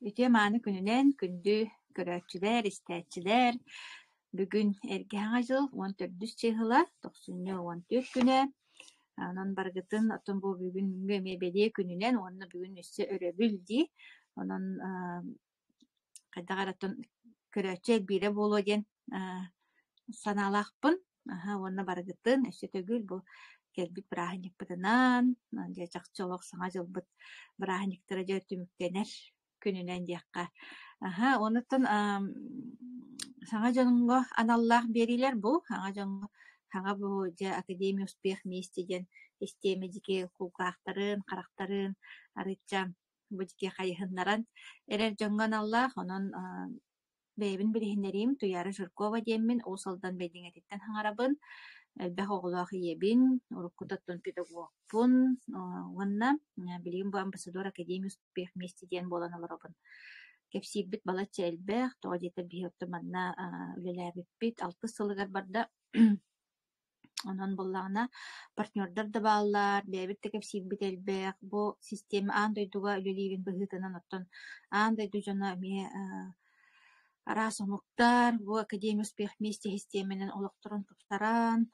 Үтүө мааны күнүнэн күндү көрөөччүлэр, истээччилэр! Бүгүн Эргэ Саҥа дьыл 14-үс чыыһыла, тохсунньу 14 күнэ. Онон барыгытын оттон бу бүгүҥҥү эмиэ бэлиэ күнүнэн уонна бүгүн өссө өрөбүл дии. Онон хайдах эрэ оттон көрөөччү элбиирэ буолуо диэн санаалаахпын. Аһа уонна барыгытын өссө төгүл бу кэлбит бырааһынньыкпытынан, дьэ чахчы олох Саҥа дьылбыт бырааһынньыктара дьэ түмүктэнэр күнүнэн диэххэ. Аһа онуттан саҥа дьоҥҥо аналлаах биэриилэр бу. Саҥа дьоҥҥо саҥа бу дьэ Академия успех вместе диэн систиэмэ дьикки кулгаахтарын, харахтарын арыычча бу дьикки хайыһыннаран эрэр дьоҥҥо аналлаах. Онон Бэйэбин билиһиннэриим Туйаара Жиркова диэммин, Уус Алдан Бэйдиҥэтиттэн саҥарабын, элбэх оҕолоох ийэбин, уруккута оттон педагогпун уонна билигин бу Амбассадор Академия успех вместе диэн буолан олоробун. Кэпсиирбит балачча элбэх, тоҕо диэтэр биһиги оттон манна үлэлээбиппит алтыс сылыгар барда. Онон буоллаҕына партнердар да бааллар, бэйэбит да кэпсиирбит элбэх. Бу систиэмэ аан дойдуга үлэлиирин быһыытынан оттон аан дойду дьоно эмиэ араас омуктар бу Академия успех вместе систиэмэнэн олохторун тупсаран,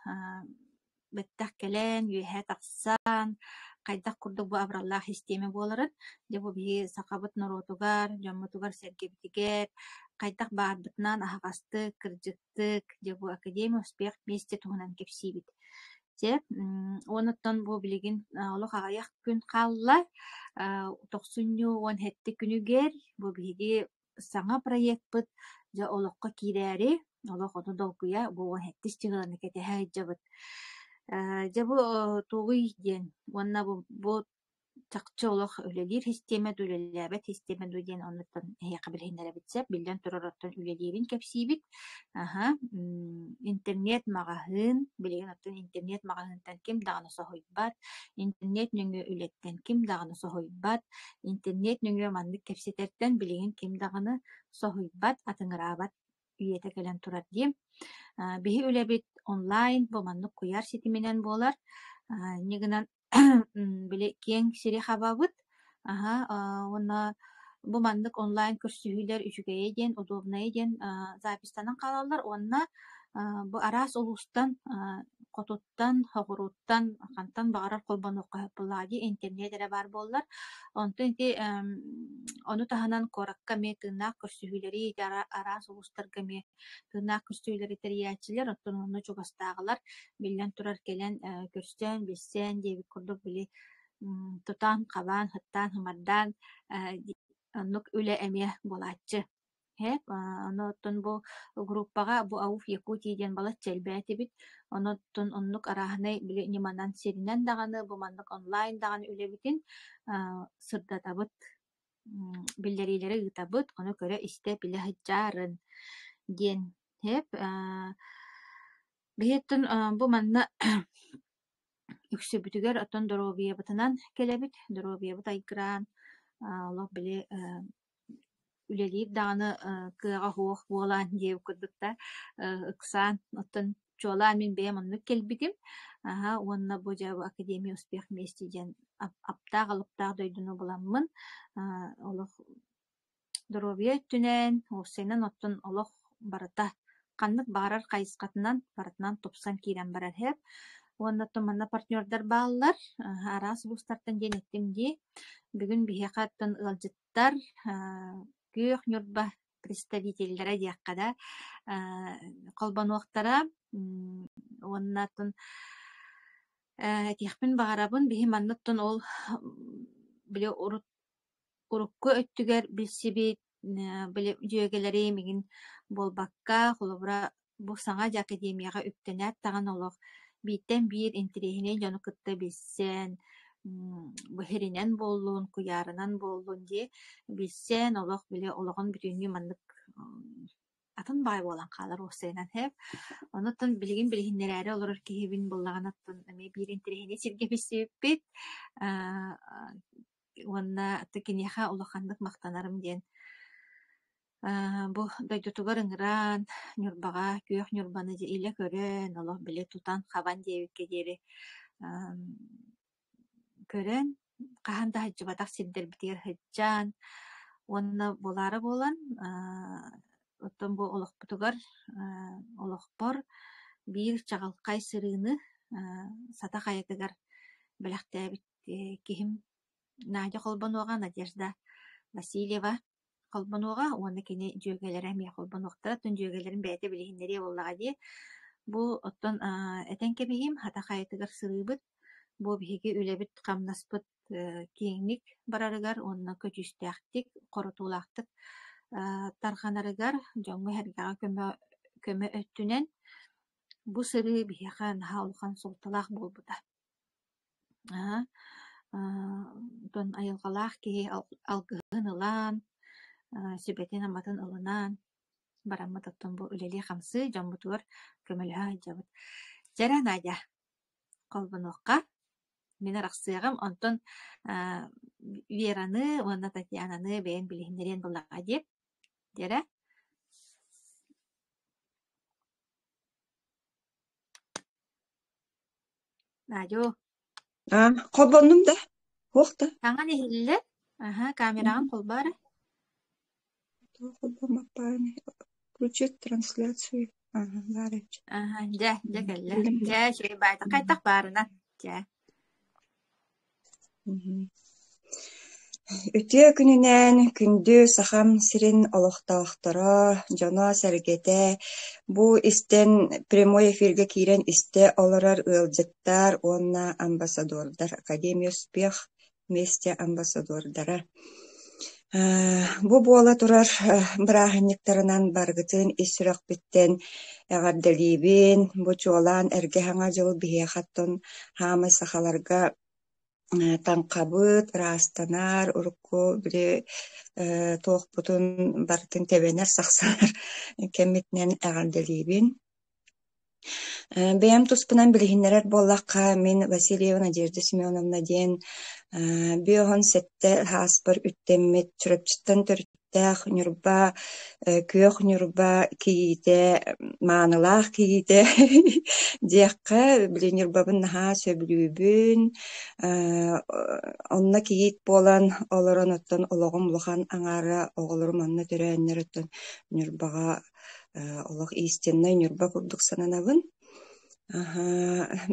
бэттэх кэлэн, үөһэ тахсан, хайдах курдук бу абыраллаах систиэмэ буоларын, дьэ бу биһиги сахабыт норуотугар, дьоммутугар-сэргэбитигэр хайдах баарбытынан аһаҕастык, кырдьык дьэ бу Академия успех вместе туһунан кэпсиибит. Дьэ, уонуттан бу билигин олох аҕыйах күн хаалла. Тохсунньу 17 күнүгэр бу биһиги саҥа проекпыт дьэ олоххо киирээри, олох ону долгуйа бу 17 чыһыланы кэтэһэ сылдьабыт. Дьэ бу тугуй диэн уонна бу Чахчы олох үлэлиир систиэмэ дуу, үлэлээбэт систиэмэ дуу диэн оннуттан эһиэхэ билиһиннэрэбит сөп. Биллэн турар, оттон үлэлиирин кэпсиибит. Аһа, интернет-маҕаһыын, билигин оттон интернет-маҕаһыынтан ким даҕаны соһуйбат, интернет нөҥүө үлэттэн ким даҕаны соһуйбат, интернет нөҥүө маннык кэпсэтэртэн билигин ким даҕаны соһуйбат, атыҥыраабат үйэтэ кэлэн турар дии. Биһи үлэбит онлайн, бу маннык куйаар ситиминэн буолар. Инньэ гынан Били киэҥ сири хабабыт, аһа уонна бу маннык онлайн көрсүһүүлэр үчүгэйэ диэн, удобнайа диэн запистанан хаалаллар уонна бу араас улуустан, хотуттан, соҕурууттан, хантан баҕарар холбонуохха сөп буоллаҕа дии, интернет эрэ баар буоллар. Онтон ити ону таһынан куоракка эмиэ тыыннаах көрсүһүүлэри ити араас улуустарга эмиэ Тыыннаах көстүүлэри тэрийээччилэр, оттон онно чугастааҕылар, биллэн турар, кэлэн көрсөн, билсэн диэбит курдук били тутан-хабан, сыттаан-сымардаан оннук үлэ эмиэ буолааччы. Ону оттон бу группаҕа бу АУФ Якутии диэн балачча элбээтибит. Ону оттон оннук арааһынай били ньыманан сиринэн даҕаны, бу маннык онлайн даҕаны үлэбитин сырдатабыт биллэриилэри ыытабыт, ону көрө-истэ, билэ сылдьаарын диэн сөп. Биһиэттэн бу манна үксүбүтүгэр оттон доруобуйабытынан кэлэбит, доруобуйабыт айгыраан, олох били үлэлиир даҕаны кыаҕа суох буолан диэбит курдук да ыксаан оттон Чуолаан мин бэйэм оннук кэлбитим. Аһа уонна бу дьэ Академия успех вместе диэн аптаах-алыптаах дойдуну буламмын олох доруобуйа өттүнэн, уопсайынан оттон олох барыта ханнык баҕарар хайысхатынан барытынан тупсан киирэн барар иһэр. Уонна оттон манна партнердар бааллар, араас улуустартан диэн эттим дии. Бүгүн биһиэхэ оттон ыалдьыттар Күөх Ньурба представителлэрэ диэххэ да холбонуохтара уонна оттон этиэхпин баҕарабын биһи манныттан ол били урут урукку өттүгэр билсибит били дьүөгэлэрим игин буолбакка холобура бу саҥа дьэ академияҕа үктэнээт даҕаны олох бииртэн биир интэриэһинэй дьону кытта билсэн, бу иһиринэн буоллун, куйаарынан буоллун дии билсэн олох били олоҕун бүтүннүү маннык атын баай буолан хаалар уопсайынан һээп. Онуттан билигин билиһиннэрээри олорор киһибин буоллаҕына оттон эмиэ биир интэриэһинэй сиргэ билсибиппит. Уонна киниэхэ улаханнык махтанарым диэн Бу дойдутугар ыҥыраан, Ньурбаҕа, Күөх Ньурбаны дьэ илэ көрөн, олох били тутан-хабан диэбиккэ диэри көрөн, хаһан да сылдьыбатах сирдэрбитигэр сылдьан, Уонна буолаары буолан, оттон бу олохпутугар, олохпор биир чаҕылхай сырыыны Сата хайатыгар бэлэхтээбит киһим Надя холбонуоҕа, Надежда Васильева холбонуоҕа уонна кини дьүөгэлэрэ эмиэ холбонуохтара. Оттон дьүөгэлэрин бэйэтэ билиһиннэриэ буоллаҕа дии. Бу оттон этэн кэбиһиим, Хата хайатыгар сырыыбыт. Бу биһиги үлэбит-хамнаспыт киэҥник барарыгар уонна көдьүүстээхтик, хорутуулаахтык тарҕанарыгар, дьоҥҥо-сэргэҕэ көмө, көмө өттүнэн бу сырыы биһиэхэ наһаа улахан суолталаах буолбута. Оттон айылҕалаах киһи алгыһын ылан, сүбэтин-аматын ылынан бараммыт оттон бу үлэлии-хамсыы дьоммутугар көмөлөһө сылдьабыт. Дьэ эрэ, Надя, холбонуохха. Мин арахсыаҕым, онтон Вераны уонна Татьянаны бэйэм билиһиннэриэн буоллаҕа дии. Дьэ эрэ. Надю. А, холбоннум да? Туох да? Таҥан иһиллэр. Аһа, камераҕын холбоо эрэ. Холбоммаппааны. Включить трансляцию. Ага, баар эбит. Аһа, дьэ, дьэ кэллэ. Дьэ, үчүгэй баайта хайдах баарынан. Дьэ. Үтүө күнүнэн күндү Сахам сирин олохтоохторо, дьоно-сэргэтэ, бу истэн прямой эфиргэ киирэн истэ олорор ыалдьыттар уонна амбассадордар Академия Успех вместе амбассадордара. Бу буола турар бырааһынньыктарынан барыгытын ис сүрэхпиттэн эҕэрдэлиибин. Бу чуолаан эргэ Саҥа дьыл биһиэхэ оттон хаамай сахаларга таҥхабыт ыраастанар, урукку били туохпутун барытын тэбэнэр, сахсанар кэммитинэн эҕэрдэлиибин. Бэйэм туспунан билиһиннэрэр буоллахха, мин Васильева Надежда Семеновна диэн 57 сааспар үктэммит Чурапчыттан төрүттээх Ньурба, Күөх Ньурба кийиитэ, маанылаах кийиитэ диэххэ, били Ньурбабын наһаа сөбүлүүбүн. Онно кийиит буолан олорон оттон олоҕум улахан аҥаара оҕолорум онно төрөөннөр оттон Ньурбаҕа олох истиннай Ньурба курдук сананабын.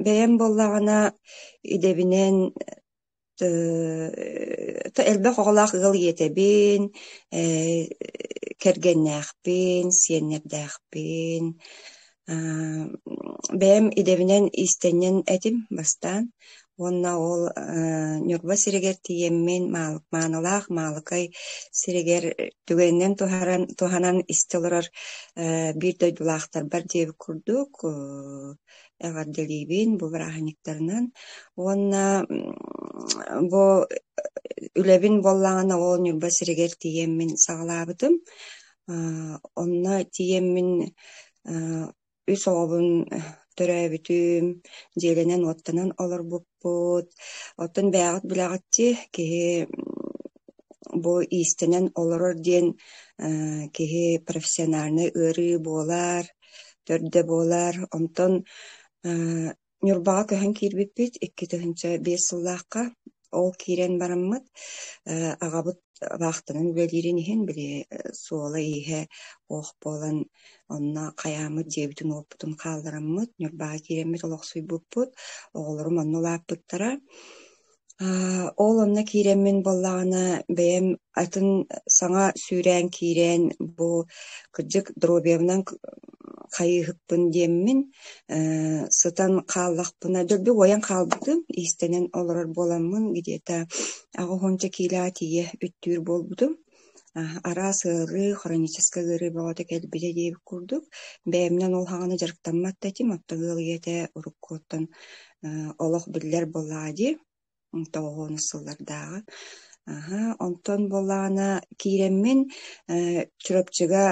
Бэйэм буоллаҕына идэбинэн элбэх оҕолоох ыал ийэтэбин, кэргэннээхпин, сиэннэрдээхпин. Бэйэм идэбинэн иистэнньэн этим бастаан уонна ол Ньурба сиригэр тиийэммин маанылаах Маалыкай сиригэр түгэнинэн туһанан истэ олорор биир дойдулаахтарбар диэбит курдук эҕэрдэлиибин бу бырааһынньыктарынан уонна бу үлэбин буоллаҕына ол Ньурба сиригэр тиийэммин саҕалаабытым. Онно тиийэммин үс оҕобун төрөөбүтүм, дьиэлэнэн-уоттанан олорбуппут. Оттон бэйэҕит билэҕит дии, киһи бу иистэнэн олорор диэн киһи профессиональнай ыарыы буолар, төрдө буолар. Онтон Ньурбаҕа көһөн киирбиппит 2005 сыллаахха. Ол киирэн бараммыт аҕабыт вахтанан үлэлиирин иһин били суола-ииһэ ох буолан онно хайааммыт дьиэбитин-уоппутун хааллараммыт Ньурбаҕа киирэммит олохсуйбуппут, оҕолорум онно улааппыттара. Ол онно киирэммин буоллаҕына бэйэм атын саҥа сүүрээн киирэн бу кырдьык доруобуйабынан хайыыһыкпын диэммин сытан хааллахпына дьолбу уойан хаалбытым иистэнэн олорор буоламмын где-то 80 киилэҕэ тиийэ үттүүр буолбутум. Араас ыарыы, хроническай ыарыы бөҕөтө кэлбитэ диэбит курдук бэйэмнэн ол саҕана дьарыктаммат да этим, оттон ыал ийэтэ уруккуттан олох биллэр буоллаҕа дии 90 сыллардааҕы. Аһа, онтон буоллаҕына киирэммин Чурапчыга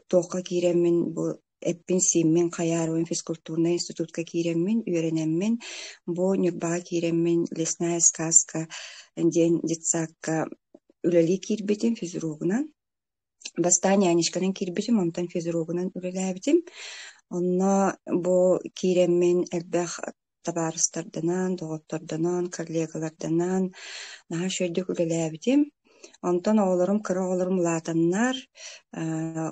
туохха киирэммин бу эппин-сииммин хайаарбын физкультурнай институтка киирэммин, үөрэнэммин, бу Ньурбаҕа киирэммин «Лесная сказка» диэн детсадка үлэлии киирбитим физругунан. Бастаан нянечканан киирбитим, онтон физругунан үлэлээбитим. Онно бу киирэммин элбэх табаарыстарданан, доҕоттордонон, коллегаларданан наһаа үчүгэйдик үлэлээбитим. Онтон оҕолорум, кыра оҕолорум улаатаннар,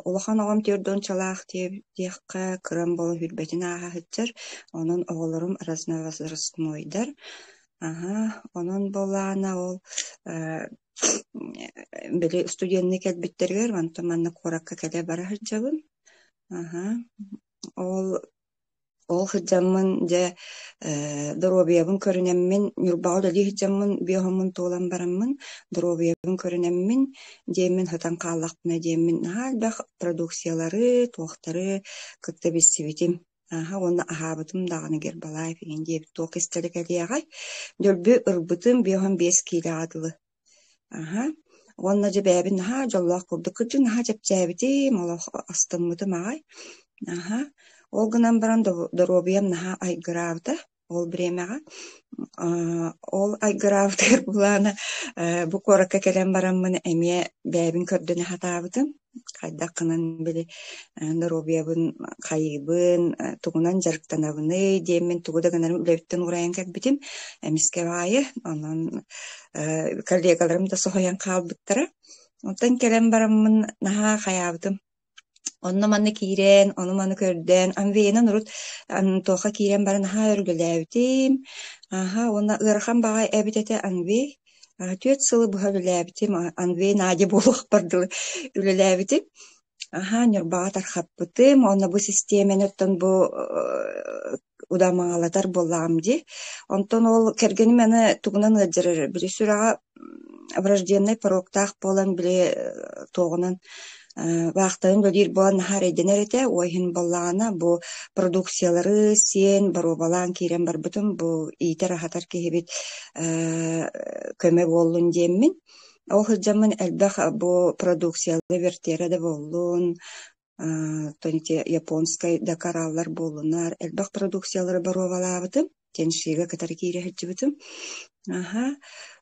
улахан оҕом 40-чалаах диэххэ, кырам буола сүүрбэтин ааһа сылдьар. Онон оҕолорум разновозрастнойдар. Аһа, онон буоллаҕына ол били студенныы кэлбиттэригэр онтон манна куоракка кэлэ бара сылдьабын. Аһа, ол Ол сылдьаммын дьэ доруобуйабын көрүнэммин, Ньурбаҕа үлэлии сылдьаммын биоһоммун туолан бараммын, доруобуйабын көрүнэммин, диэммин сытан хааллахпына диэммин наһаа элбэх продукциялары, туохтары кытта билсибитим. Ааһа уонна аһаабытым даҕаны Гербалайф игин диэбит туох кистэлэ кэлиэҕэй. Дьөлбү ырбытым 55 киилэҕэ дылы. Аһа уонна дьэ бэйэбин наһаа дьоллоох курдук кырдьык наһаа чэпчээбитим, олох астыммытым аҕай. Аһа ол гынан баран доруобуйам наһаа айгыраабыта ол бириэмэҕэ. Ол айгыраабытыгар былаана бу куоракка кэлэн бараммын эмиэ бэйэбин көрдөнө сатаабытым. Хайдах гынан били доруобуйабын хайыыбын, тугунан дьарыктанабыный диэммин тугу да гынарым үлэбиттэн уурайан кэлбитим. Эмискэ баайы, онон коллегаларым да соһуйан хаалбыттара. Онтон кэлэн бараммын наһаа хайаабытым. Онно-манна киирэн, ону-маны көрдөөн, Амвеянан урут туохха киирэн баран наһаа өргөлөөбүтүм. Аһа, уонна ыарахан баҕайы эбит этэ Амвей. 4 сылы быһа үлэлээбитим, Анвей Надя буолуохпар дылы үлэлээбитим. Аһаа, Ньурбаҕа тархаппытым уонна бу систиэмэни оттон бу удамаҥалатар буоллаҕым дии. Онтон ол кэргэним аны тугунан ыалдьар эрэ били сүрэҕэ врожденнай пороктаах буолан били туоҕунан баахтарын үлэлиир буолан наһаа эрэйдэнэр этэ. Ол иһин буоллаҕына бу продукциялары сиэн, боруобалаан киирэн барбытым. Бу иитэр-аһатар киһибит көмө буоллун диэммин. Ол сылдьаммын элбэх бу продукциялары вертера да буоллун, японскай да кораллар буоллунар, элбэх продукциялары боруобалаабытым. Теншига кытары киирэ сылдьыбытым. Аһа,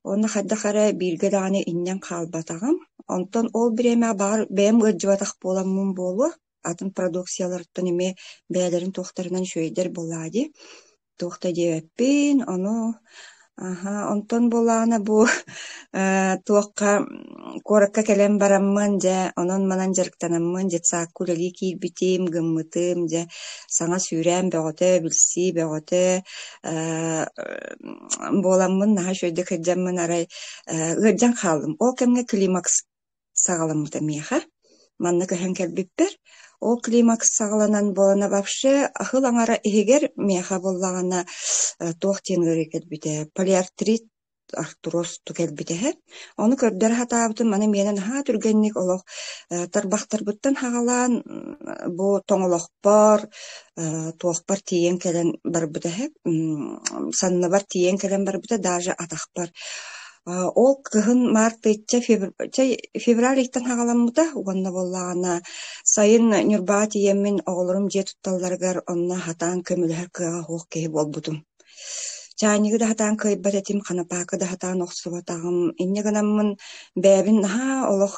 уонна хайдах эрэ бииргэ даҕаны иҥнэн хаалбатаҕым. Онтон ол бириэмэҕэ баҕар бэйэм ыалдьыбатах буоламмын буолуо, атын продукцияларыттан эмиэ бэйэлэрин туохтарынан үчүгэйдэр буоллаҕа дии. Туох да диэбэппин, ону аһа, онтон буоллаҕына бу туохха куоракка кэлэн бараммын, дьэ, онон-манан дьарыктанаммын детсадка үлэлии киирбитим, гыммытым, дьэ, саҥа сүүрээн бөҕөтө, билсии бөҕөтө буоламмын наһаа үчүгэйдик сылдьаммын арай ыалдьан хааллым. Ол кэмҥэ климакс саҕаламмыта миэхэ. Манна көһөн кэлбиппэр. Ол климакс саҕаланан буолана вообще аһыл аҥара иһигэр миэхэ буоллаҕына туох диэн ыарыы кэлбитэ полиартрит артроз кэлбитэ үһү. Ону көрдөрө сатаабытым аны миэнэ наһаа түргэнник олох тарбахтарбыттан саҕалаан бу тоҥолохпор туохпар тиийэн кэлэн барбыта үһү, санныбар тиийэн кэлэн барбыта даже атахпар. Ол кыһын март ыйча февраль ыйтан саҕаламмыта уонна буоллаҕына сайын Ньурбаҕа тиийэммин оҕолорум дьиэ тутталларыгар онно сатаан көмөлөһөр кыаҕа суох киһи буолбутум. Чаанньыгы да сатаан кыайбат этим, ханапаакы да сатаан охсубатаҕым. Инньэ гынаммын бэйэбин наһаа олох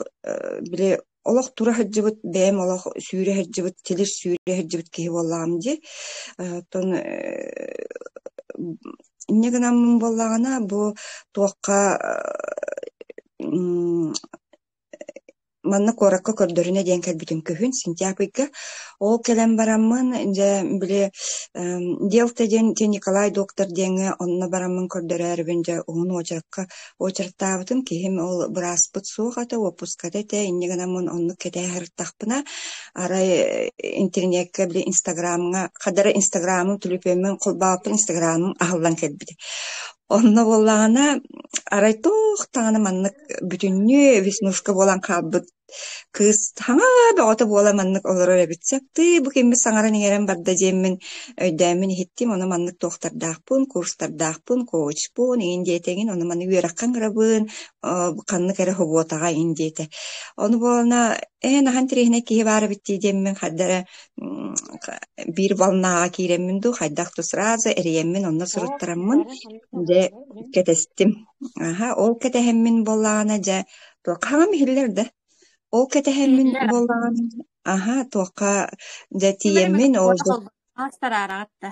били олох тура сылдьыбыт, бэйэм олох сүүрэ сылдьыбыт, тилир сүүрэ сылдьыбыт киһи буоллаҕым дии. Оттон инньэ гынаммын буоллаҕына, бу туохха манна куоракка көрдөрүнэ диэн кэлбитим күһүн сентябрьга. Ол кэлэн бараммын, дьэ, били Делта диэн ити Николай доктор диэҥҥэ онно бараммын көрдөрөөрүбүн дьэ уһун уочаракка уочараттаабытым. Киһим ол бырааспыт суох этэ, уоппуската этэ, инньэ гынаммын оннук кэтэһэ сырыттахпына, арай интернеккэ били Инстаграмҥа, хадара Инстаграмым түлүпүөммүн холбооппун Инстаграмым аһыллан кэлбитэ. Онно буоллаҕына, арай туох даҕаны маннык бүтүннүү веснушка буолан хаалбыт кыыс хаҥа бөҕөтө буола маннык олорор эбит сөп. Тыы бу киммит саҥаран-иҥэрэн барда диэммин өйдөөммүн иһиттим. Ону маннык туохтардаахпын, курстардаахпын, коучпун иҥин диэтэҥин, ону маны үөрэххэ ыҥырабын, ханнык эрэ хобуотаҕа иҥин диэтэ. Ону буолана эн ахан тириэһинэй киһи баар эбит дии диэммин хайда эрэ биир волнаҕа киирэммин дуу, хайдах дуу сразу эрийэммин онно суруттараммын дьэ кэтэстим. Аһа, ол кэтэһэммин буоллаҕына дьэ туохха хаҥам иһиллэр да. Ол кэтэһэммин Иһиллэр. буоллаҕына аһа туохха дьэ Ким эрэ тиийэммин ол микрофона холбоон тарараҕат да.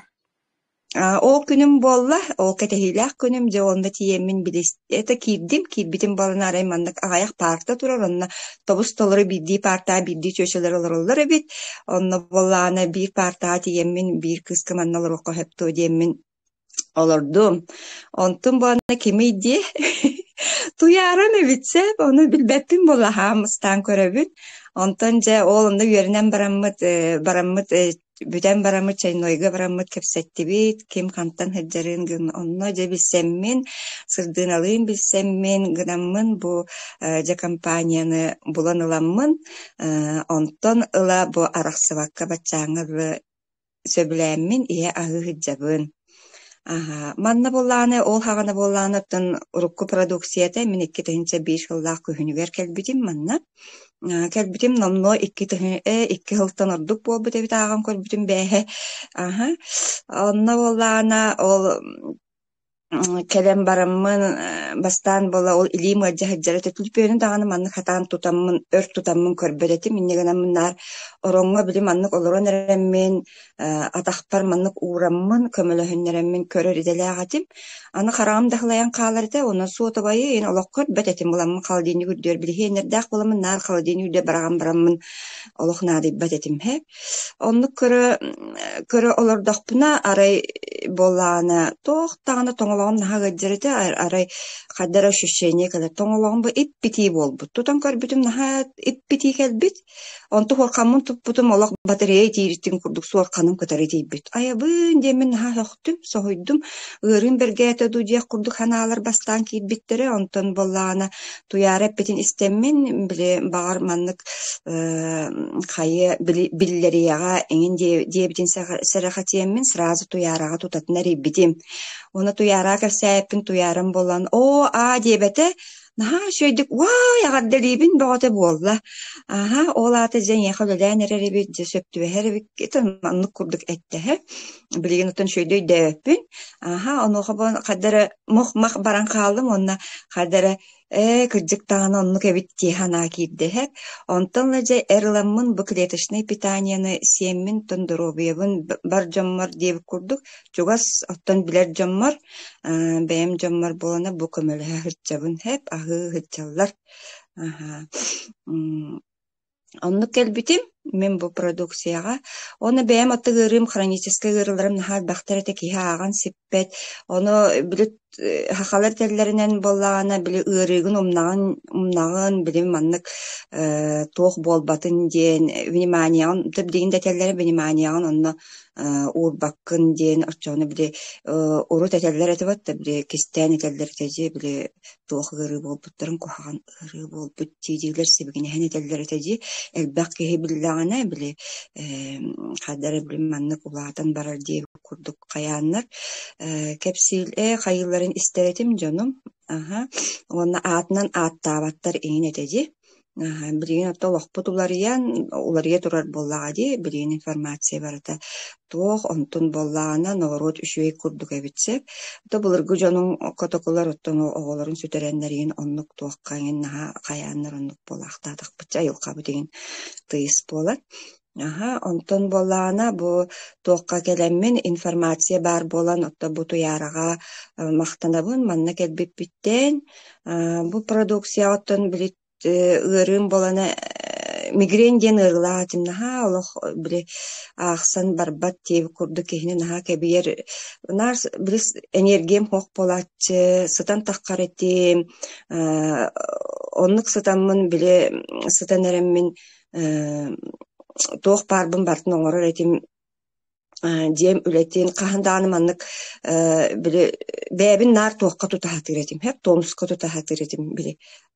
Ол күнүм буолла, ол кэтэһиилээх күнүм, дьэ онно тиийэммин билис это киирдим, киирбитим буолан арай маннык аҕыйах паарта турар, онно тобус-толору биирдии паартаҕа биирдии чүөчэлэр олороллор эбит. Онно буоллаҕына биир паартаҕа тиийэммин биир кыыска манна олоруохха сөп дуо диэммин олордум. Онтум буолла кимий диэ Туйаарым эбит сөп, ону билбэппин буолла хаамыстаан көрөбүн. Онтон дьэ ол онно үөрэнэн бараммыт, бараммыт бүтэн бараммыт чайнойга бараммыт кэпсэттибит, ким хантан сылдьарын гын онно дьэ билсэммин, сырдыыналыын билсэммин гынаммын бу дьэ компанияны булан ыламмын, онтон ыла бу арахсыбакка баччааҥҥа дылы сөбүлээммин ийэ аһыы сылдьабын. Аһаа, манна буоллаҕына, ол саҕана буоллаҕына оттон урукку продукцията мин 2001 сыллаах күһүнүгэр кэлбитим манна. Кэлбитим номнуо 2 сылтан ордук буолбут эбит ааҕан көрбүтүм бээһэ. Аһа, онно буоллаҕына ол кэлэн бараммын бастаан буола ол илиим ыалдьа сылдьара түлүпүөнү даҕаны маннык хатаан тутаммын өр тутаммын көрбөт этим инньэ гынаммын наар ороҥҥо били маннык олорон эрэммин атахпар маннык уураммын көмөлөһүннэрэммин көрөр идэлээх этим. Аны хараҕым да сылайан хаалар этэ онон суотабайы иһин олох көрбөт этим буламмын холодильник үрдүгэр билиһиэннэрдээх буоламмын наар холодильник үрдүгэр быраҕан бараммын олох наадыйбат этим һэ. Оннук көрө көрө олордохпуна арай буоллаҕына туох даҕаны тоҥолоҕум наһаа ыалдьар этэ арай хайда эрэ ощущение кэлэр тоҥолоҕум бу ип-итии буолбут. Тутан көрбүтүм наһаа ип-итии кэлбит. Онту суорҕаммын туппутум олох батарея итииритин курдук суорҕаным кытары итийбит. Айабыын диэммин наһаа сөхтүм, соһуйдум. Ыарыым бэргээтэ дуу диэх курдук санаалар бастаан киирбиттэрэ. Онтон буоллаҕына Туйаара эппитин истэммин, били баҕар маннык хайа биллэриэҕэ эҥин диэбитин сэрэхэтиэммин сразу Туйаараҕа тутатына эрийбитим. Уонна Туйаараҕа кэпсээппин Туйаарам буолан «Оо, аа» диэбэтэ, наһаа үчүгэйдик «Уай, эҕэрдэлиибин» бөҕөтө буолла. Аһа, ол аата дьэ эйиэхэ үлэлээн эрэр эбит, дьэ сөп түбэһэр эбиккит, маннык курдук эттэһэ. Билигин оттон үчүгэйдик өйдөөбөппүн. Аһа, онуоха буолан хайда эрэ мух-мах баран хааллым уонна хайда эрэ ээ, кырдьык даҕаны оннук эбит дии санаа киирдэ иһэр. Онтон ыла дьэ эр ыламмын бу клеточнай питаниены сиэммин, оттон доруобуйабын бар дьоммор диэбит курдук чугас оттон билэр дьоммор, бэйэм дьоммор буолана бу көмөлөһө сылдьабын һэп, аһыы сылдьаллар. Аһаа Оннук кэлбитим мин бу продукцияҕа. Уонна бэйэм оттук ыарыым хроническай ыарыыларым наһаа элбэхтэр этэ, киһи ааҕан сиппэт. Ону били сахалар этэллэринэн буоллаҕына, били ыарыыгын умнаҕын умнаҕын, били маннык туох буолбатын диэн вниманияҕын, билигин да этэллэрэ вниманияҕын онно уурбаккын диэн оччоҕуна били урут этэллэр этэ да били кистээн этэллэр этэ дии били туох ыарыы буолбуттарын куһаҕан ыарыы буолбут дии-диилэр сибигинэһэн этэллэр этэ дии. Элбэх киһи биллэҕинэ, били хайдах эрэ били маннык улаатан барар диэбит курдук хайааннар кэпсиил ээ хайыыларын истэр этим дьонум аһа уонна аатынан ааттаабаттар иҥин этэ дии. Билигин оттон олохпут уларыйан, уларыйа турар буоллаҕа дии, билигин информация барыта туох, онтун буоллаҕына норуот үчүгэй курдук эбит сөп. То былыргы дьонуҥ котокулар оттон оҕолорун сүтэрэннэр игин оннук туохха иҥин наһаа хайааннар оннук буолаахтаатахпыт айылҕабыт игин тыйыс буолар. Аһа, онтон буоллаҕына бу туохха кэлэммин информация баар буолан оттон бу Туйаараҕа махтанабын манна кэлбиппиттэн. Бу продукцияҕа оттон били ыарыым буолана мигрень диэн ыарыылаах этим наһаа олох били аахсан барбат диэбит курдук киһини наһаа кэбийэр наар били энергиям суох буолааччы сытан таххар этим оннук сытаммын били сытан эрэммин туох баарбын барытын оҥорор этим дьиэм үлэтин хаһан даҕаны маннык били бэйэбин наар туохха тута сатыыр этим һэп тонуска тута сатыыр этим били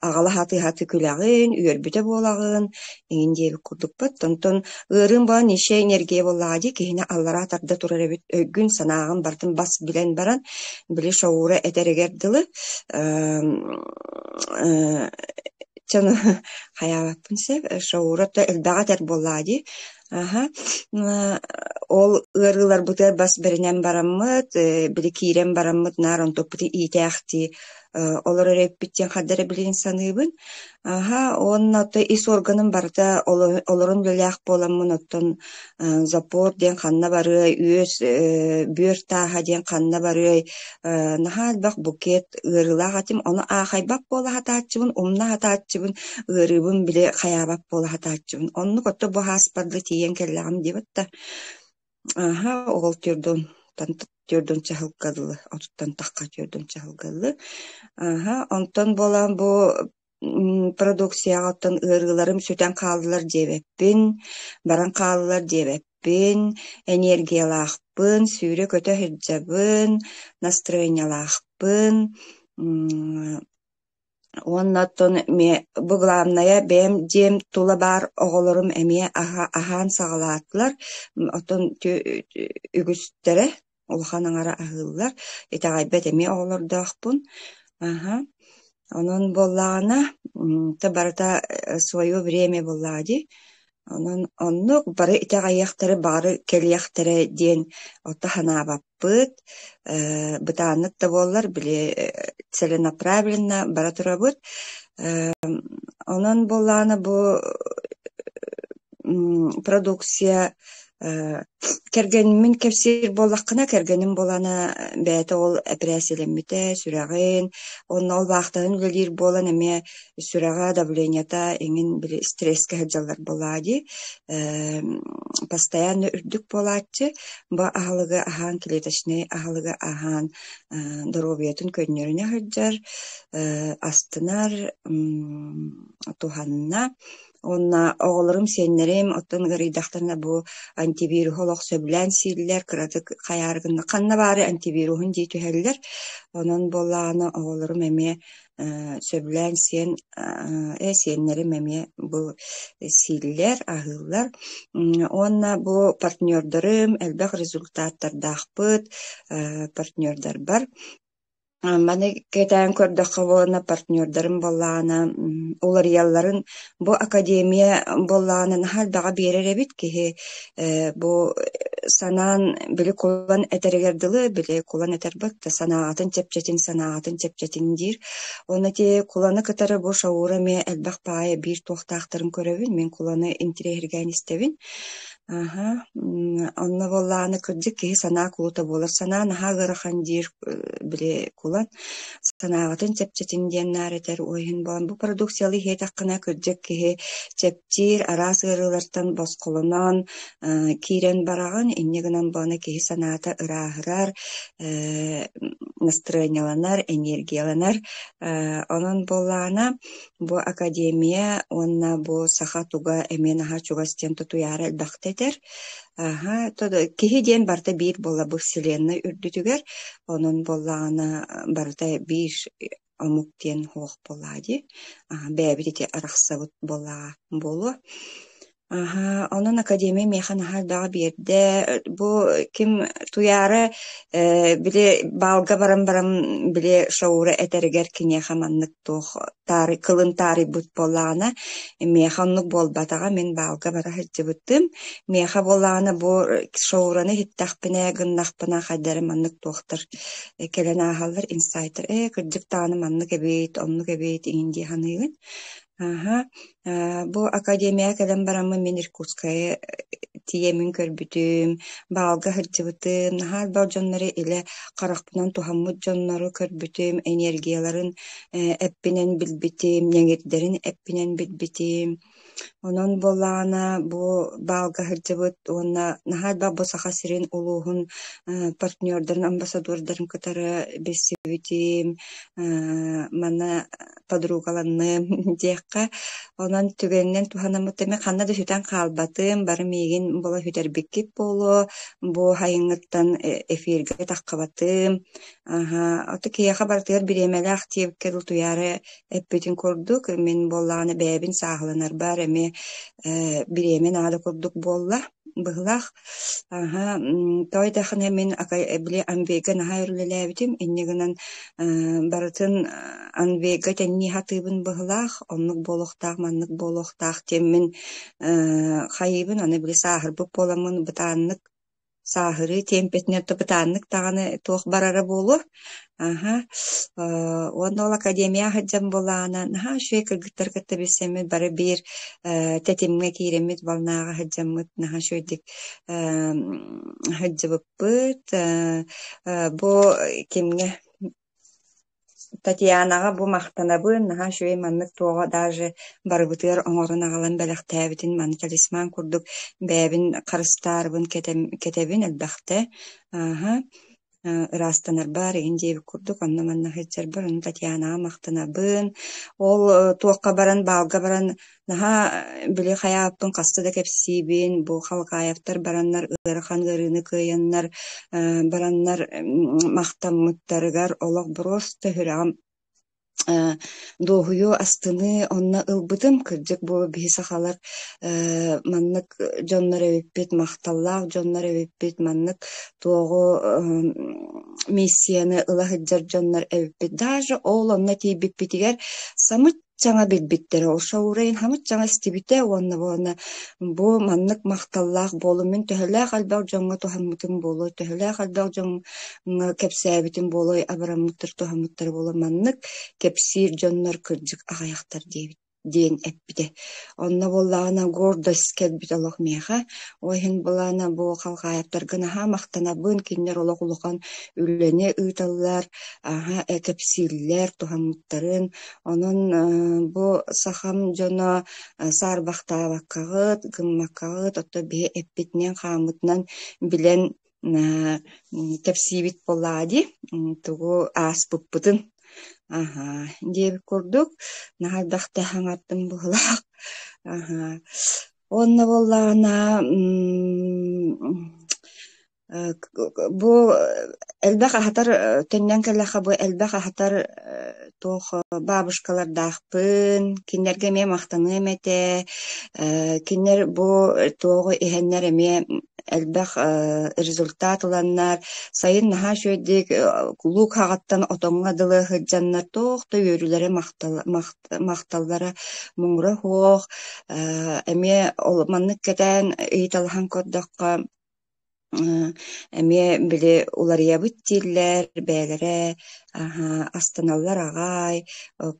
аҕала сатыы-сатыы күлэҕин, үөрбүтэ буолаҕын эҥин диэбит курдукпут. Онтон ыарыым буолан еще энергия буоллаҕа дии киһини аллараа тарда турар эбит өйгүн-санааҕын барытын бас билэн баран били шоура этэригэр дылы чэ хайаабаппын сөп шоура то элбэҕи этэр буоллаҕа дии. Аһа. Ол ыарыыларбытыгар бас бэринэн бараммыт, били киирэн бараммыт наар онтукпутун иитээхтии олорор эбиппит диэн ханна эрэ билигин саныыбын. Аһа, уонна оттон ис органым барыта олорон үлэлээх буоламмын, оттон запор диэн ханна барыай, үөс бүөр тааһа диэн ханна барыай, наһаа элбэх букет ыарыылаах этим, ону аахайбат буола сатааччыбын, умна сатааччыбын, ыарыыбын били хайаабат буола сатааччыбын. Оннук оттон бу ааспарга тиийэн кэллэҕим диэбит да, аһа, ол түөрдүн түөрдүн чаһылга дылы, отуттан тахха түөрдүн чаһылга дылы. Аһа, онтон буолан бу продукцияҕа оттон ыарыыларым сүтэн хааллылар диэбэппин, баран хааллылар диэбэппин, энергиялаахпын, сүүрэ-көтө сылдьабын, настроениелаахпын. Уонна оттон эмиэ бу главнайа бэйэм дьиэм тула баар оҕолорум эмиэ аһаан саҕалаатылар. Оттон үгүстэрэ улахан аҥара аһыыллар. Итэҕэйбэт эмиэ оҕолордоохпун. Аһа. Онон буоллаҕына, то барыта свое время буоллаҕа дии. Онон оннук бары итэҕэйиэхтэрэ, баҕары кэлиэхтэрэ диэн ото санаабаппыт. Бытааннык да буоллар, били целенаправленно бара турабыт. Онон буоллаҕына бу продукция Кэргэммин кэпсиир буоллаххына, кэргэним буолана бэйэтэ ол эпэрээссийэлэммитэ, сүрэҕин, уонна ол баахтарын үлэлиир буолан эмиэ сүрэҕэ, давлениета эҥин били стресскэ сылдьаллар буоллаҕа дии. Постоянно үрдүк буолааччы. Бу аһылыгы аһаан, клеточнай аһылыгы аһаан доруобуйатын көннөрүнэ сылдьар, астынар, туһанна. Уонна оҕолорум, сиэннэрим оттон ыарыйдахтарына бу антивируһу олох сөбүлээн сииллэр, кыратык хайаары гынна ханна баарый антивируһун дии түһэллэр. Онон буоллаҕына оҕолорум эмиэ сөбүлээн сиэн сиэннэрим эмиэ бу сииллэр, аһыыллар. Уонна бу партнердарым элбэх результаттардаахпыт партнердарбар. Маны кэтээн көрдөххө буолана партнердарым буоллаҕына уларыйалларын бу академия буоллаҕына наһаа элбэҕи биэрэр эбит киһи бу санаан били кулан этэригэр дылы били кулан этэрбэт да санаатын чэпчэтин санаатын чэпчэтин диир. Уонна ити куланы кытары бу Шаура эмиэ элбэх баайа биир туохтаахтарын көрөбүн мин куланы интириэһиргээн истэбин. Аһа, онно буоллаҕына кырдьык киһи санаа кулута буолар. Санаа наһаа ыарахан диир били кулан. Санааҕытын чэпчэтин диэн наар этэр ол иһин буолан бу продукциялыы иһиэтэххинэ кырдьык киһи чэпчиир, араас ыарыылартан босхолонон киирэн бараҕын. Инньэ гынан буолана киһи санаата ырааһырар, настроениеланар, энергияланар. Онон буоллаҕына бу академия уонна бу саха туга эмиэ наһаа чугас диэн тутуйаары элбэхтэ этэр. Аһа, киһи диэн барыта биир буолла бу вселенная үрдүтүгэр, онон буоллаҕына барыта биир омук диэн суох буоллаҕа дии. Бэйэбит ити арахсабыт буоллаҕа буолуо. Аһаа, онон академия миэхэ наһаа элбэҕи биэрдэ. Бу ким Туйаара били баалга баран баран били Шаура этэригэр киниэхэ маннык туох таары кылын таарыйбыт буоллаҕына, миэхэ оннук буолбатаҕа, мин баалга бара сылдьыбытым. Миэхэ буоллаҕына бу Шаураны иһиттэхпинэ, гыннахпына хайда эрэ маннык туохтар кэлэн ааһаллар, инсайтар ээ кырдьык даҕаны маннык эбит, оннук эбит иҥин дии саныыбын. Аһа, бу академияҕа кэлэн бараммын мин Иркутскайы тиийэммин көрбүтүм, баалга сылдьыбытым, наһаа элбэх дьоннору илэ харахпынан туһаммыт дьоннору көрбүтүм, энергияларын эппинэн билбитим, ньэҥирдэрин эппинэн билбитим. Онон буоллаҕына бу баалга сылдьыбыт уонна наһаа элбэх бу Саха сирин улууһун партнердарын, амбассадордарын кытары билсибитим, манна подругаланным диэххэ. Онон түгэнинэн туһанаммыт эмэ ханна да сүтэн хаалбатым, бары миигин була сүтэрбиккит буолуо, бу сайыҥҥыттан эфиргэ таххыбатым. Аһа, ото киһиэхэ барытыгар бириэмэлээх диэбиккэ дылы утуйаары эппитин курдук, мин буоллаҕына бэйэбин сааһыланарбар эмиэ бириэмэ наада курдук буолла быһыылаах. Аһа, тоҕо диэтэххинэ мин били Амвейга наһаа өр үлэлээбитим, инньэ гынан барытын Амвейга тэҥнии сатыыбын быһыылаах, оннук буолуохтаах, маннык буолуохтаах диэммин хайыыбын, аны били сааһырбыт буоламмын бытааннык. Сааһырыы тиэмпэтинэн бытааннык даҕаны туох барара буолуо. Аһа, уонна ол академия сылдьан буоллаҕына наһаа үчүгэй кыргыттары кытта билсэммит бары биир тэтимҥэ киирэммит волнаҕа сылдьаммыт наһаа үчүгэйдик сылдьыбыппыт. Бу кимҥэ Татьянаҕа бу махтанабын, наһаа үчүгэй маннык туоҕа даже барыбытыгар оҥорон аҕалан бэлэхтээбитин маны талисман курдук бэйэбин харыстаарбын кэтэбин элбэхтэ. Ааһа ыраастанарбар игин диэбит курдук онно-манна сылдьарбар ону Татьянаҕа махтанабын. Ол туохха баран баалга баран наһаа били хайааппын хаста да кэпсиибин, бу Халгаевтар бараннар ыарахан ыарыыны кыайаннар бараннар махтаммыттарыгар олох боруоста сүрэҕим дуоһуйуу, астыныы онно ылбытым. Кырдьык бу биһи сахалар маннык дьоннор эбиппит, махталлаах дьоннор эбиппит, маннык туоҕу миссияны ыла сылдьар дьоннор эбиппит. Даже ол онно тиийбиппитигэр самыт саҥа билбиттэрэ, ол Шаурейн хамыт саҥа истибитэ уонна буолана бу маннык махталлаах буолум мин төһөлөөх элбэх дьоҥҥо туһаммытым буолуой, төһөлөөх элбэх дьоҥҥо кэпсээбитим буолуой, абыраммыттар туһаммыттар буолуо маннык кэпсиир дьоннор кырдьык аҕыйахтар диэбит диэн эппитэ. Онно буоллаҕына гордость кэлбит олох миэхэ. Ол иһин былаана бу Халҕаайаптарга наһаа махтанабын, кинилэр олох улахан үлэни ыыталлар, аһа кэпсииллэр, туһаммыттарын. Онон бу сахам дьоно саарбахтаабаккаҕыт, гыммаккаҕыт, оттон биһи эппитинэн-хааммытынан билэн кэпсиибит буоллаҕа дии, тугу ааспыппытын. Аһа, диэбит курдук, наһаа элбэхтэ хаҥардым быһыылаах. Аһа. Уонна буоллаҕына Бу элбэх аһатар төннөн кэллэххэ бу элбэх аһатар туох бабушкалардаахпын, кинилэргэ эмиэ махтаныам этэ. Кинилэр бу туоҕу иһэннэр эмиэ элбэх результат ыланнар, сайын наһаа үчүгэйдик луук хаҕыттан отоҥҥо дылы сылдьаннар туох да үөрүүлэрэ махталлара муҥура суох. Эмиэ ол маннык кэтээн ыйыталаһан көрдөххө Эмиэ били уларыйабыт дииллэр, бэйэлэрэ астыналлар аҕай,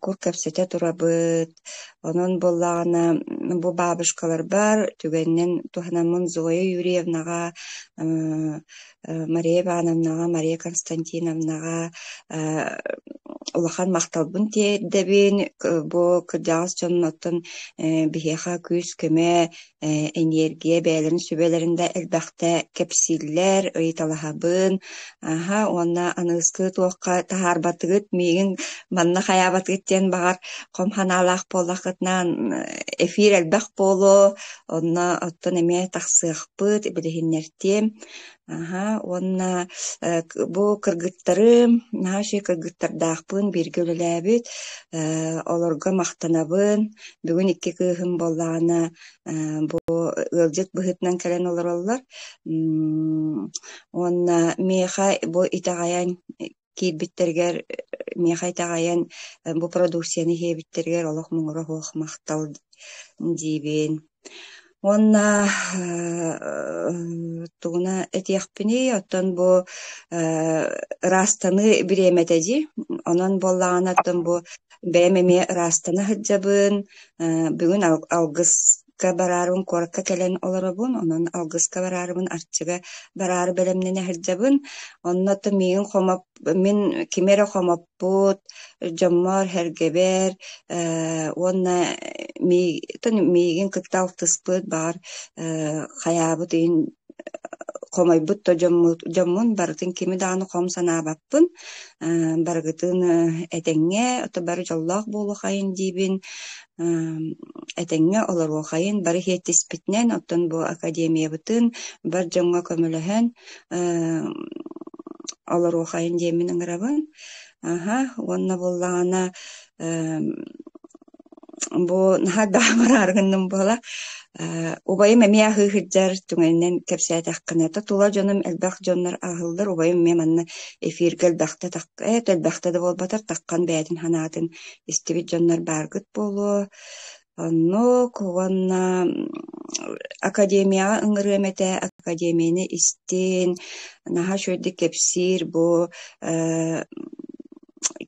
кур кэпсэтэ турабыт. Онон буоллаҕына бу бабушкаларбар түгэнинэн туһанаммын Зоя Юрьевнаҕа, Мария Ивановнаҕа, Мария Константиновнаҕа улахан махталбын тиэрдэбин. Бу кырдьаҕас дьон оттон биһиэхэ күүс-көмө эниэргийэ бэйэлэрин сүбэлэрин да элбэхтэ кэпсииллэр, ыйыталаһабын. Аһа уонна аныгыскы туохха таһаарбатыгыт, миигин манна хайаабатыгыт диэн баҕар хом санаалаах буоллаххытына эфир элбэх буолуо, онно оттон эмиэ тахсыахпыт, билиһиннэртиэм. Аһа уонна бу кыргыттарым, наһаа үчүгэй кыргыттардаахпын, бииргэ үлэлээбит, олорго махтанабын. Бүгүн икки кыыһым буоллаҕына бу ыалдьыт быһыытынан кэлэн олороллор. Уонна миэхэ бу итэҕэйэн киирбиттэригэр, миэхэ итэҕэйэн бу продукцияны иһиэбиттэригэр олох муҥура суох махтал диибин. Уонна тугуна этиэхпиний, оттон бу ыраастаныы бириэмэтэ дии. Онон буоллаҕына оттон бу бэйэм эмиэ ыраастана сылдьабын. Бүгүн алгыска бараарыбын куоракка кэлэн олоробун, онон алгыска бараарыбын Арчыга бараары бэлэмнэнэ сылдьабын. Онно оттон миигин хомоп мин кими эрэ хомоппут дьоммор-сэргэбэр уонна миигин кытта алтыспыт баҕар хайаабыт иһин хомойбут да дьоммун барытын кими даҕаны хом санаабаппын. Барыгытын этэҥҥэ, ото бары дьоллоох буолуохайын диибин, этэҥҥэ олоруохайын, бары иһиэттиспитинэн, оттон бу академиябытын бар дьоҥҥо көмөлөһөн олоруохайын диэммин ыҥырабын. Аһа, уонна буоллаҕына бу наһаа даамараары гынным буола. Убайым эмиэ аһыы сылдьар, түгэнинэн кэпсээтэххинэ, то тула дьонум элбэх дьоннор аһыыллар, убайым эмиэ манна эфиргэ элбэхтэ элбэхтэ да буолбатар, таххан бэйэтин санаатын истибит дьоннор бааргыт буолуо. Оннук уонна академияҕа ыҥырыам этэ, академияны истин, наһаа үчүгэйдик кэпсиир бу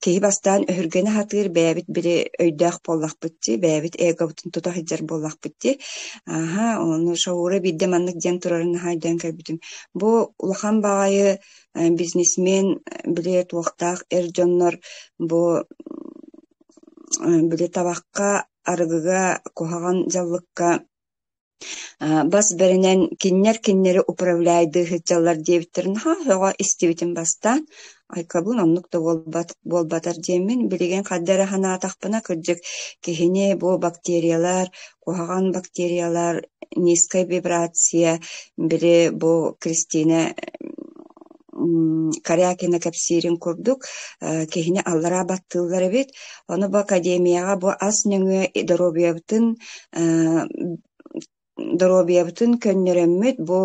киһи бастаан өһүргэнэ сатыыр, бэйэбит били өйдөөх буоллахпыт дии, бэйэбит эгобутун тута сылдьар буоллахпыт дии. Аһа, ону Шаура биирдэ маннык диэн турарын наһаа өйдөөн кэлбитим. Бу улахан баҕайы бизнесмен били туохтаах эр дьоннор бу били табахха, арыгыга, куһаҕан дьаллыкка бас бэринэн кинилэр кинилэри управляйдыы сылдьаллар диэбиттэрин наһаа сөҕө истибитим бастаан. Айкабын оннук да буолбатар диэммин билигин ханна эрэ санаатахпына кырдьык киһини бу бактериялар, куһаҕан бактериялар, низкая вибрация, били бу Кристина Корякина кэпсиирин курдук киһини аллараа баттыыллар эбит. Ону бу академияҕа бу ас нөҥүө доруобуйабытын көннөрөммүт, бу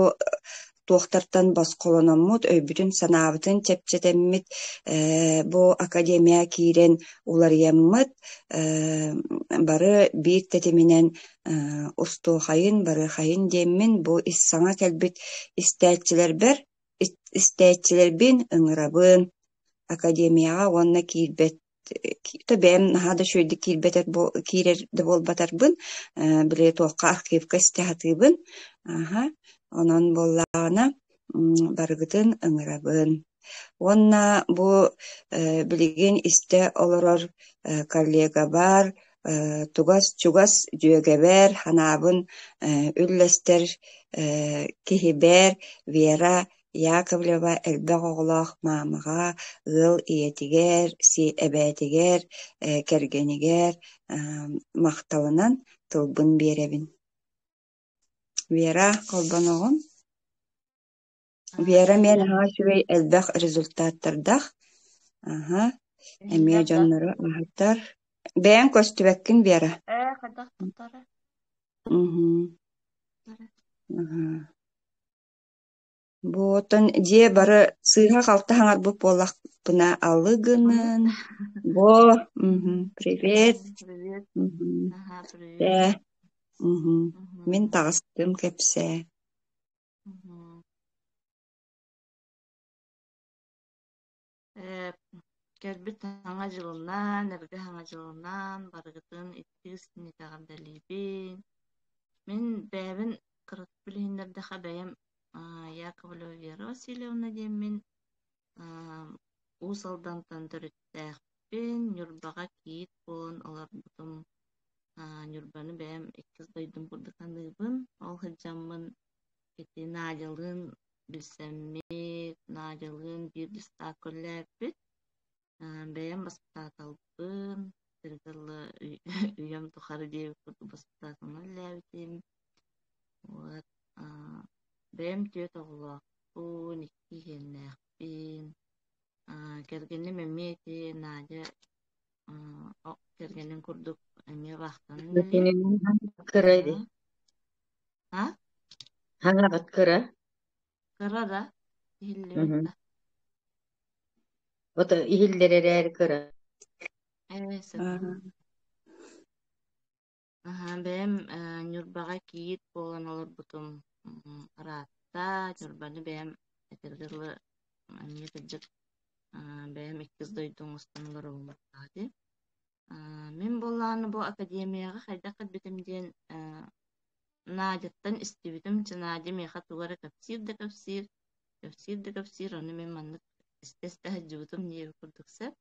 туохтартан босхолономмут, өйбүтүн-санаабытын чэпчэтэммит, бу академия киирэн уларыйаммыт, бары биир тэтиминэн устуохайын, барыахайын диэммин бу саҥа кэлбит истээччилэрбэр истээччилэрбин ыҥырабын академияҕа уонна киирбэт бэйэм наһаа да үчүгэйдик киирбэтэр киирэр да буолбатарбын били туохха архивка истэ сатыыбын аһа онон буоллаҕына барыгытын ыҥырабын уонна бу билигин истэ олорор коллегабар тугас чугас дьүөгэбэр санаабын үллэстэр киһибэр Вера Яковлева элбэх оҕолоох маамаҕа, ыал ийэтигэр, эбээтигэр, кэргэнигэр махталынан тылбын биэрэбин. Вера, холбоноҕун? Вера эмиэ наһаа үчүгэй элбэх результаттардаах. Аһа, эмиэ Иһиллэр да? дьоннору аһатар. Бэйэҥ көстүбэккин, Вера. Ээ, хайдах тутара? Мгм. Аһа. Бу оттон дьиэ бары сыыһа-халты хаҥарбыт буоллахпына алы Оннук. гынан бо мгм, привет Привет. мгм, Ага, привет. ээ мгм. Мин Мгм. таҕыстым кэпсээ. Мгм. Э, кэлбит Саҥа дьылынан, эргэ Саҥа дьылынан барыгытын иккис эҕэрдэлиибин. Мин бэйэбин кыратык билиһиннэрдэххэ бэйэм Яковлева Вера Васильевна диэммин Уус Алдантан төрүттээхпин, Ньурбаҕа кийиит буолан олорбутум. Ньурбаны бэйэм иккис дойдум курдук саныыбын. Ол сылдьаммын ити Надялыын билсэммит, Надялыын биир дьыстаах үлэлээбиппит. Бэйэм баспытааталбын, сиргэ үйэм тухары диэбит курдук баспытааталынан үлэлээбитим. Вот бэйэм түөрт оҕолоохпун, икки иһиэннээхпин. Кэргэним эмиэ ити Надя кэргэнин курдук эмиэ вахтанан үлэлиир. Кыра ди. А? Хаҥаҕыт кыра. Кыра да, иһиллибэт да. Вот иһиллэр эрээри кыра. Ээ, сөп. Аһаа, бэйэм Ньурбаҕа кийиит буолан олорбутум ыраатта. Ньурбаны бэйэм этэргэ дылы эмиэ кырдьык бэйэм иккис дойду оҥостон олоробун дии. Мин буоллаҕына бу академияҕа хайдах кэлбитим диэн Надяттан истибитим. Чэ, Надя миэхэ тугу эрэ кэпсиир да кэпсиир, кэпсиир да кэпсиир, ону мин маннык истэ-истэ сылдьыбытым диэбит курдук сөп.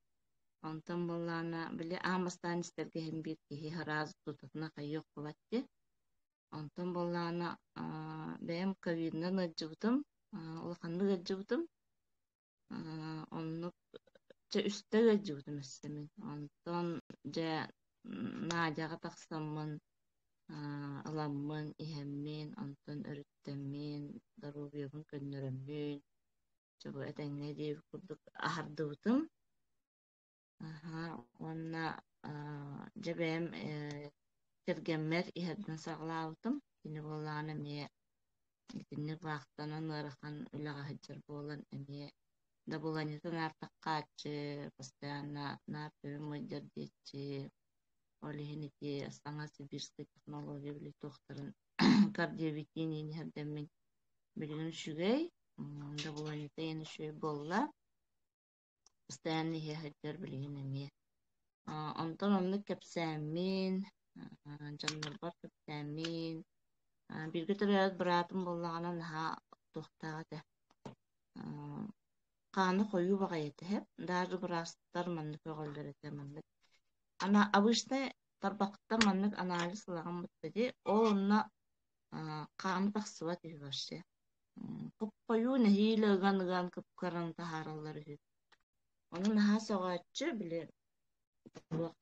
Онтон буоллаҕына, били аан бастаан истэргэ иһин биир киһи араас тутатына хайыы охтубат дии. Онтон буоллаҕына, бэйэм ковидынан ыалдьыбытым, улаханнык ыалдьыбытым. Оннук чэ үстэ ыалдьыбытым өссө мин. Онтон дьэ Надяҕа тахсаммын, ыламмын, иһэммин, онтон өрүттэммин, доруобуйабын көннөрөммүн, чэ бу этэҥҥэ диэбит курдук аһардыбытым. Аһаа, уонна дьэ бэйэм кэргэммэр иһэрдэн саҕалаабытым. Кини буоллаҕына эмиэ итинник вахтанан ыарахан үлэҕэ сылдьар буолан эмиэ дабылыанньатын наар таххааччы, постоянно наар төбөм ыалдьар диэччи. Ол иһин ити саҥа сибирскэй технология били туохтарын кардиовитиниин иһэрдэммин билигин үчүгэй, добуланньата иһин үчүгэй буолла. Постоянно иһэ сылдьар билигин эмиэ. Онтон оннук кэпсээммин, дьоннорбор кэпсээммин, бииргэ төрөөбүт быраатым буоллаҕына наһаа туохтаах этэ хаана хойуу баҕайы этэ даже быраастар маннык көҕөллөр этэ маннык ана обычно тарбахтан маннык анализ ылаҕын быттади ол онно хаана тахсыбат үһү вообще хойуу нэһиилэ ыган ыган кыпкаран таһаараллар үһү ону наһаа сөҕөөччү били туох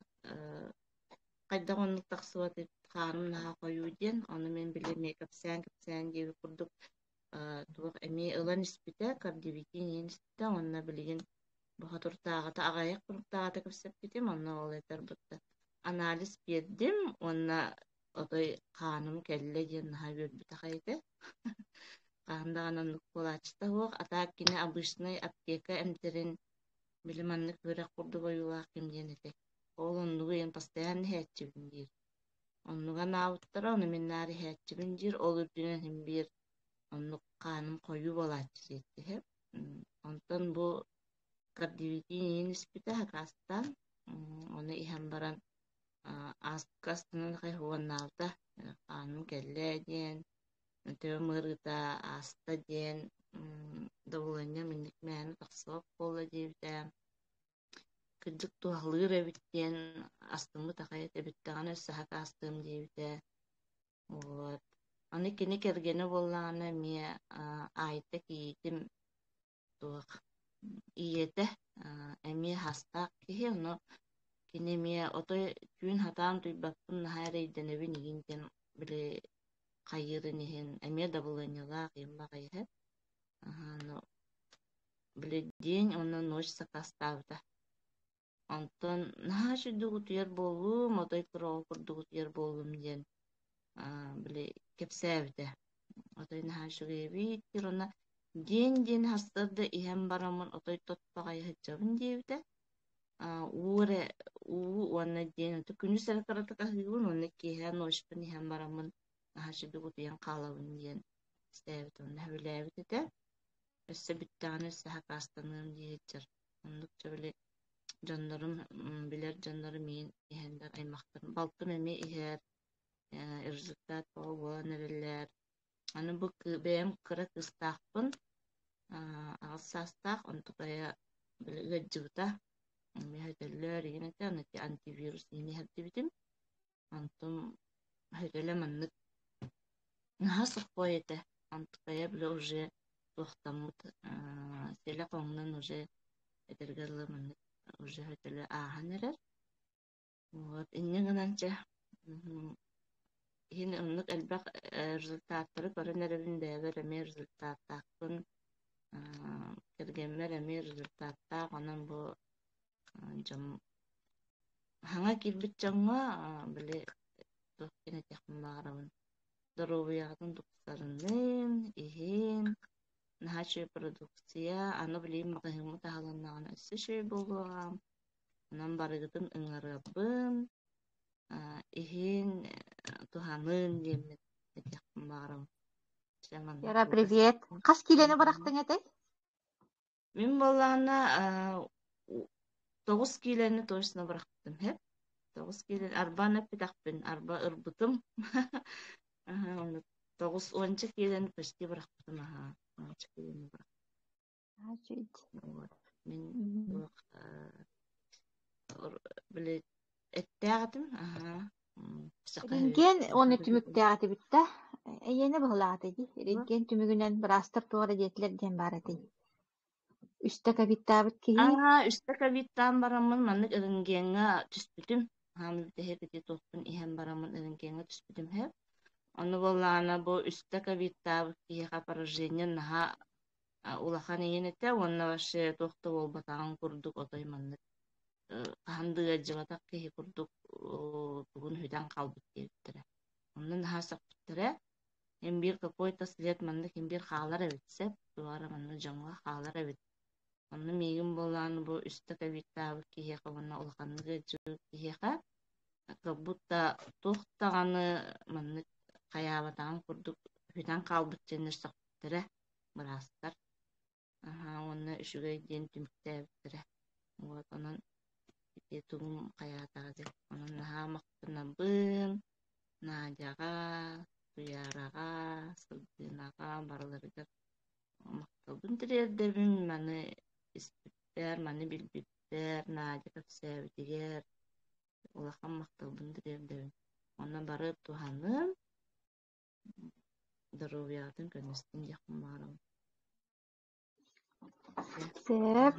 хайдах оннук тахсыбат хааным наһаа хойуу диэн ону мин били эмиэ кэпсээн кэпсээн диэбит курдук туох эмиэ ылан испитэ, кардивитин иһэн испитэ уонна билигин бохотуртааҕыта аҕыйах хонуктааҕыта кэпсэппитим, онно ол этэр бытта анализ биэрдим уонна отой хааным кэллэ диэн наһаа үөрбүтэх этэ. Хаһан даҕаны оннук буолааччыта суох. А так кини обычнай аптека эмтэрин били маннык үөрэх курдук ойуулаах ким диэн этэ. Ол оннугу ийэм постоянно иһээччибин диир. Оннуга анаабыттара, ону мин наар иһээччибин диир, ол үрдүнэн иһин биир оннук хааным хойуу буолааччы диэттиһэ. Онтон бу кардивитин иһин испитэ хакаастаан, ону иһэн баран ааспыкка астынан хайһуоннаабыта, хааным кэллэ диэн, төбөм ыарыыта ааста диэн, добуланньам инник мээнэ тахсыбат буолла диэбитэ. Кырдьык туһалыыр эбит диэн астыммыт аҕай этэ бүттэҕинэ өссө сакаастыам диэбитэ. Вот. Аны кини кэргэнэ буоллаҕына эмиэ Айта кийиитим туох ийэтэ эмиэ хастаах киһи, ону кини эмиэ отой түүн хатаан утуйбаппын наһаа эрэйдэнэбин игин диэн били хайыырын иһин эмиэ дабылыанньалаах ийэм баҕайыһы. Били день уонна ночь сакаастаабыта. Онтон наһаа үчүгдүк утуйар буоллум, отой кыра оҕо курдук утуйар буоллум диэн били кэпсээбитэ. Отой наһаа үчүгэй эбит диир уонна день диэн сарсыарда иһэн бараммын отой тот баҕайы сылдьабын диэбитэ. Уу эрэ уу уонна диэн күнүс эрэ кыратык аһыыбын уонна киэһэ ночьпун иһэн бараммын наһаа үчүгдүк утуйан хаалабын диэн истээбит уонна сөбүлээбит этэ. Өссө бүттэҕинэ өссө сакаастаныам дии сылдьар. Оннук дьэ били дьоннорум билэр дьоннорум миигин иһэннэр аймахтарым балтым эмиэ иһэр результат бөҕө буолан эрэллэр. Аны бу бэйэм кыра кыыстаахпын 8 саастаах онтукайа били ыалдьыбыта. Эмиэ өтөллөр игин этэ, аны антивирус иһин иһэрдибитим. Онтум өтөлө маннык наһаа сухой этэ. Онтукайа били уже туохтаммыт сэлэ хоҥнон уже этэргэ дылы маннык уже өтөлө ааһан эрэр. Вот инньэ гынан чэ иһин оннук элбэх результаттары көрөн эрэбин бэйэбэр эмиэ результаттаахпын кэргэммэр эмиэ результаттаах онон бу дьон хаҥа киирбит дьоҥҥо били туох диэн этиэхпин баҕарабын доруобуйаҕытын тупсарынын иһин наһаа үчүгэй продукция аны билигин маҕаһыыммыт аһылыннаҕына өссө үчүгэй буолуоҕа онон барыгытын ыҥырабын иһин туһанын диэммин этиэхпин баҕарабын Чэ маннык Яра, кылгас привет. Хас киилэни бырахтыҥ этэй? Мин буоллаҕына 9 киилэни точно бырахтым һэп. 9 киилэ арбаан эппитэхпин, арба ырбытым. Аһа, тоҕус уонча киилэни почти бырахпытым аһа. Уонча киилэни бырахтым. Вот. Мин туох били эттээх этим аһа. Рентген уонна түмүктээх этибит да эйиэнэ быһылаата дии. Рентген түмүгүнэн быраастар туох эрэ диэтилэр диэн баар этий. Үстэ ковидтаабыт киһи Аа, үстэ ковидтаан бараммын маннык рентгеҥҥа түспүтүм. Хааны бүтэһик ити туохпун иһэн бараммын рентгеҥҥа түспүтүм һэп. Ону буоллаҕына бу үстэ ковидтаабыт киһиэхэ поражение наһаа улахан иһин этэ уонна вообще туох да буолбатаҕын курдук отой маннык хаһан да ыалдьыбатах киһи курдук тугун сүтэн хаалбыт диэбиттэрэ. Онно наһаа сөхпүттэрэ. Эн биир какой-то след маннык ин биир хаалар эбит сөп, туох эрэ маннык дьоҥҥо хаалар эбит. Онно миигин буолаан бу үстэ ковидтаабыт киһиэхэ уонна улаханнык ыалдьыбыт киһиэхэ Как будто туох даҕаны маннык хайаабатаҕын курдук сүтэн хаалбыт диэннэр сөхпүттэрэ быраастар. Аһаа уонна үчүгэй диэн түмүктээбиттэрэ. Вот онон ити тугум хайаатаҕа диэн. Онон наһаа махтанабын Надяҕа, Туйаараҕа, Сылгынаҕа барыларыгар махталбын тириэрдэбин. Маны испиппэр, маны билбиппэр, Надя кэпсээбитигэр улахан махталбын тириэрдэбин. Онно бары туһаныым, доруобуйаҕытын көннөстүн диэхпин баҕарабын. Сөп.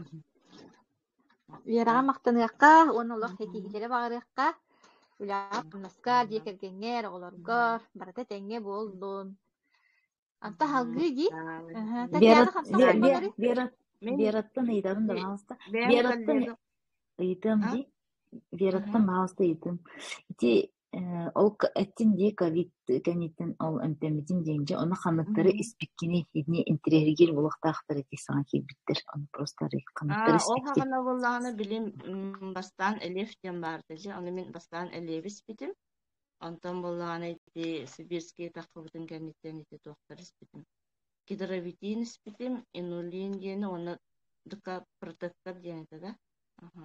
Үөрэҕэ махтаныахха уонна олох ситиһиилэри баҕарыахха. Үлэҕэ-хамнаска, дьиэ кэргэҥҥэр, оҕолоргор барыта тэҥҥэ буоллун. Онто салгыы дии. Вера, Татьяна хамсаан Вера, холбонору? Вера, Мин Вераттан ыйытабын да, пожалуйста. бэйэм Вераттан коллега ыйытыам А? дии. Вераттан пожалуйста ыйытыам. Ити ол эттин дии ковид кэнниттэн ол эмтэммитин диэн дьэ ону ханныктары испиккиний итини интэриэһиргиир буолуохтаахтар ити саҥа киирбиттэр ону просто ханныктары Аа, ол испиккин хаҕана буоллаҕына билим бастаан Элиэф диэн баарда дьэ, ону мин бастаан Элиэби испитим. Онтон буоллаҕына ити Сибирскэй таххыбытын кэнниттэн ити туохтар испитим. Кедровитин испитим, инулин диэни уонна дукапротектор диэн этэ да. Аха.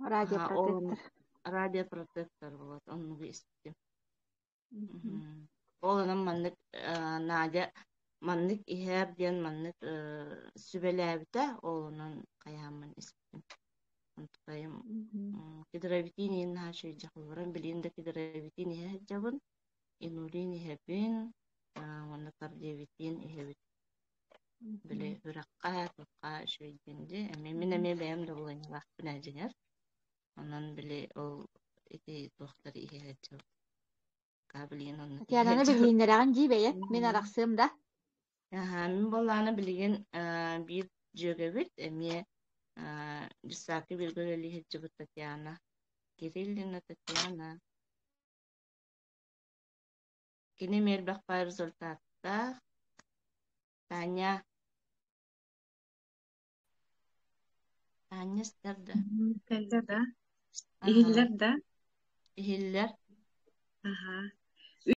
Аха, ол Радиопротектор. радиопротектор вот оннугу испитим. Ол онон маннык Надя маннык иһэр диэн маннык сүбэлээбитэ, ол онон хайааммын испитим. Онтукайым кедровитин иһин наһаа үчүгэй холобурун билигин да кедровитин иһэ сылдьабын, инулин иһэбин, уонна кардиовитин иһэбит. Били үрэххэ, туохха үчүгэйдин дии. Эмиэ мин эмиэ бэйэм да буланньалаахпын ээ дьиҥэр. Онон били ол ити туохтары иһэ сылдьабын. Билигин оннук Татьянаны билиһиннэрэҕин дии бэйэ. Мин арахсыам да. Аһаа, мин буоллаҕына билигин биир дьүөгэбит эмиэ дьыссаакка бииргэ үлэлии сылдьыбыт Татьяна Кириллина Татьяна. Кини эмиэ элбэх баай результаттаах. Таня Таня истэр да? Кэллэ да? Аһаа, Иһиллэр да? иһиллэр. Аһаа.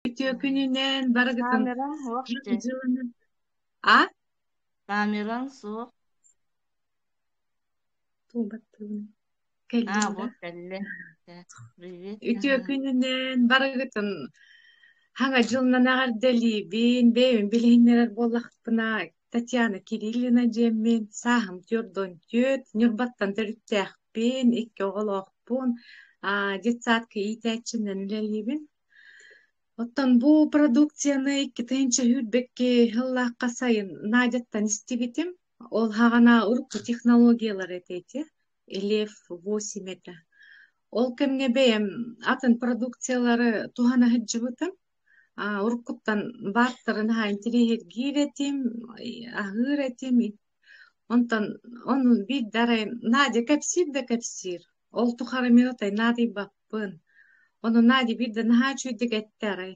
Үтүө күнүнэн барыгытын Камераҥ суох дьэ. дьылынан. А? Камераҥ суох. Туубаттыыбын. А, Кэллим да? вот кэллэ. Привет. Үтүө күнүнэн барыгытын Хаҥа дьылынан эҕэрдэлиибин, бэйэбин билиһиннэрэр буоллахпына, Татьяна Кириллина диэммин, сааһым 44, Ньурбаттан төрүттээхпин, икки оҕолоохпун, детсадка иитээччинэн үлэлиибин. Оттон бу продукцияны 2022 сыллаахха сайын Надяттан истибитим. Ол хаҕана урукку технологиялар этэ ити, Элев 8 этэ. Ол кэмҥэ бэйэм атын продукциялары туһана сылдьыбытым. Уруккуттан бааттарын наһаа интэриэһиргиир этим, аһыыр этим. Онтон ону биирдэ арай Надя кэпсиир да кэпсиир. Ол тухары мин отой наадыйбаппын. Ону Надя биирдэ наһаа үчүгэйдик эттэ арай.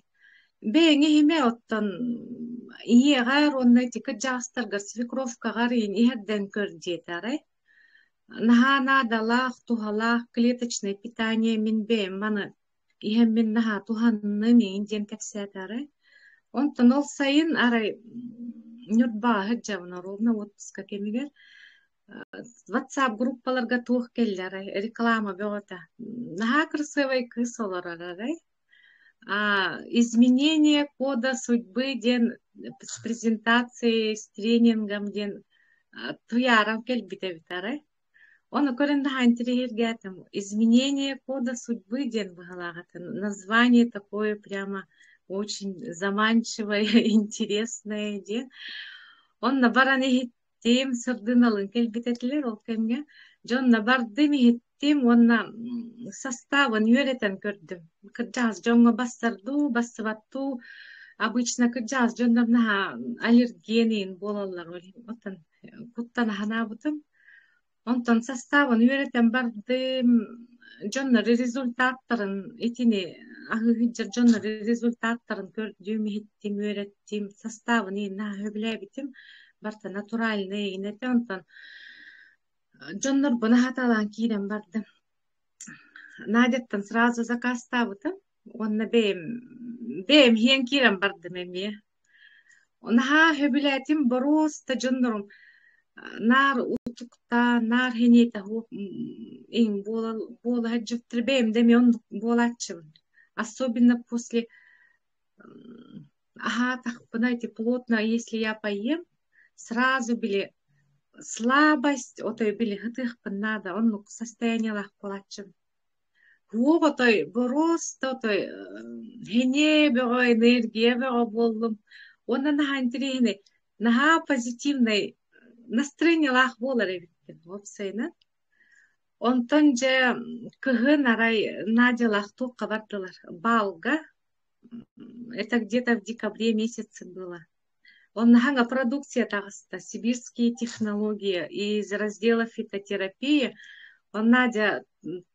Бэйэҥ иһимэ оттон ийиэҕэр уонна ити кырдьаҕастаргар свекровкаҕар иһин иһэрдэн көр диэтэ арай. Наһаа наадалаах, туһалаах клеточное питание мин бэйэм маны иһэммин наһаа туһанным эҥин диэн кэпсээтэ арай. Онтон ол сайын арай Ньурбаҕа сылдьабын ровно отпуска кэмигэр WhatsApp группаларга туох кэллэ арай реклама бөҕөтө. Наһаа кырасыабай кыыс олорор арай. Изменение кода судьбы диэн с презентацией, с тренингом диэн туйааран кэлбит эбит арай. Ону көрөн наһаа интэриэһиргээтим. Изменение кода судьбы диэн быһалаах этэ. Название такое прямо очень заманчивое, интересное диэн. Онно баран иһит Тиим сырдыналыын кэлбит этилэр ол кэмҥэ. Дьонно бардым, иһиттим уонна састаабын үөрэтэн көрдүм. Кырдьаҕас дьоҥҥо бассар дуу, бассыбат дуу, обычно кырдьаҕас дьоннор наһаа аллергия иһин буолаллар оттон куттана санаабытым. Онтон састаабын үөрэтэн бардым, дьоннор результаттарын итини аһыы сылдьар дьоннор результаттарын көрдүм, иһиттим, үөрэттим, састаабын иһин наһаа сөбүлээбитим. Барыта натуральный иһин этэ, онтон дьоннорбун аһаталаан киирэн бардым. Надяттан сразу заказтаабытым уонна бэйэм бэйэм иһэн киирэн бардым эмиэ. Наһаа сөбүлээтим боруоста дьоннорум наар утуктаан, наар сэниэтэ суох иҥ буола буола сылдьыбыттар бэйэм да эмиэ оннук буолааччыбын. Особенно после аһаатахпына ити плотно если я поем, сразу били слабость отой били ытыахпын наада оннук состояниелаах буолааччыбын. Уох отой боруоста отой сэниэ бөҕө, энергия бөҕө буоллум уонна наһаа интэриэһинэй, наһаа позитивнай настроениелаах буолар эбиппин уопсайынан. Онтон дьэ кыһын арай Надялаах туохха бардылар, баалга Это где-то в декабре месяце было. Онно хаҥа продукция таҕыста «Сибирские технологии» из раздела фитотерапии. Он Надя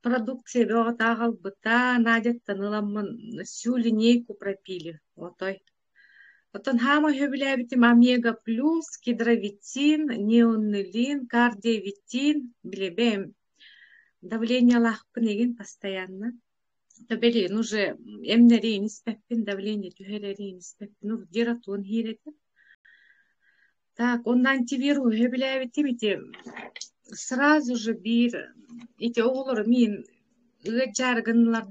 продукция бөҕө аҕалбыта, Надяттан ыламмын всю линейку пропили. Отой. Оттон хаама сөбүлээбитим Омега плюс, кедровитин, неоннелин, кардиовитин, билэбэм давлениелаахпын игин постоянно. Билигин уже эмнэриин испэппин, давление түһэрэриин испэппин, урдиратон иһэр этим. Так, онно антивируһу сөбүлээбитим ити сразу же биир ити оҕолору миин ыалдьаары гыннылар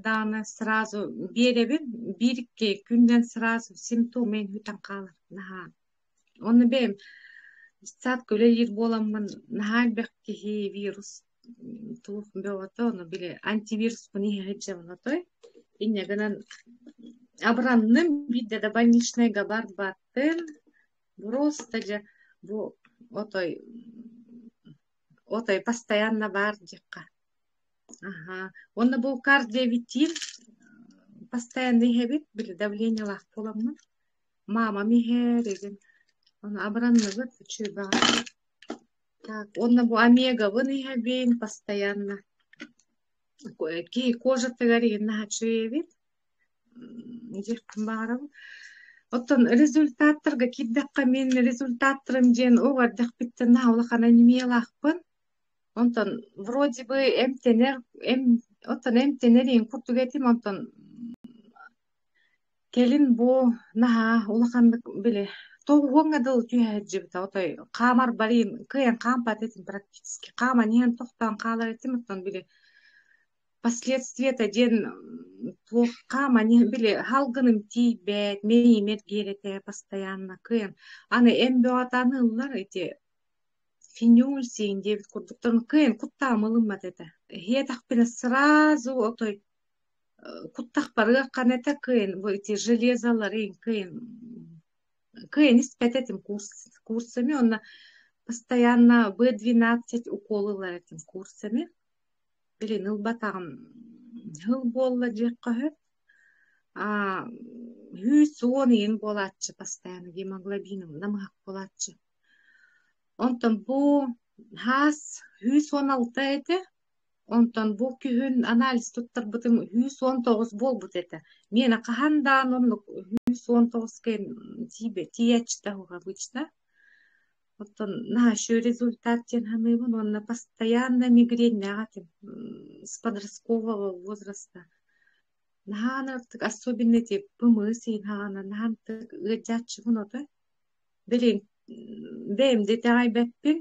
сразу биэрэбин, биир-икки күнүнэн сразу симптом мин бүтэн хаалар наһаа. Онно бэйэм детсадка үлэлиир буоламмын наһаа элбэх киһи вирус туох бөҕөтө ону били антивируспун иһэ сылдьабын отой. Инньэ гынан абыранным биирдэ да больничнайга барбатым. Просто дьэ бу отой отой постоянно баар диэххэ. Аха. Уонна бу кардиовитин постоянно иһэбит, били давлениелаах буоламмын. Маамам иһэр игин. Ону абыранныбыт үчүгэй баҕайы. Так, уонна бу омегабын иһэбин постоянно. Киһи кожатыгар игин наһаа үчүгэй эбит. Диэхпин баҕарабын. Оттон результаттарга киирдэххэ мин результаттарым диэн оҕо эрдэхпиттэн наһаа улахан анемиялаахпын. Онтон вроде бы эмтэнэр эм оттон эмтэнэр иһин курдук этим, онтон Кэлин бу наһаа улаханнык били тоҕуһуоҥҥа дылы түһэ сылдьыбыта отой хаамар барыын кыайан хаампат этим практически хааман иһэн тохтоон хаалар этим оттон били последствиета диэн туох хааман иһэн били салгыным тиийбэт мэйиим эргийэр этэ постоянно кыайан аны эм бөҕөтө аныыллар ити фенюльсин диэбит курдуктарын кыайан куттаам ылыммат этэ иһиэтэхпинэ сразу отой куттахпар ыархан этэ кыайан бу ити железолары кыайан кыайан испэт этим курс курсами онно постоянно Б12 укол ылар этим курсами билин ылбатаҕым сыл буолла диэххэ сөп а 110 иин буолааччы постоянно гемоглобиным намыһах буолааччы онтон бу хаас 116 этэ Онтон бу күһүн анализ туттарбытым 119 буолбут этэ. Миэнэ хаһан даҕаны оннук 119 тиийээччитэ суох обычно. Оттон наһаа үчүгэй результат диэн саныыбын уонна постоянно мигреннээх этим с подросткового возраста. Наһаа ынырыктык особенно ити ПМС иһин хаҕана наһаа ынырыктык ыалдьааччыбын ото. Блин, бэйэм да итэҕэйбэппин,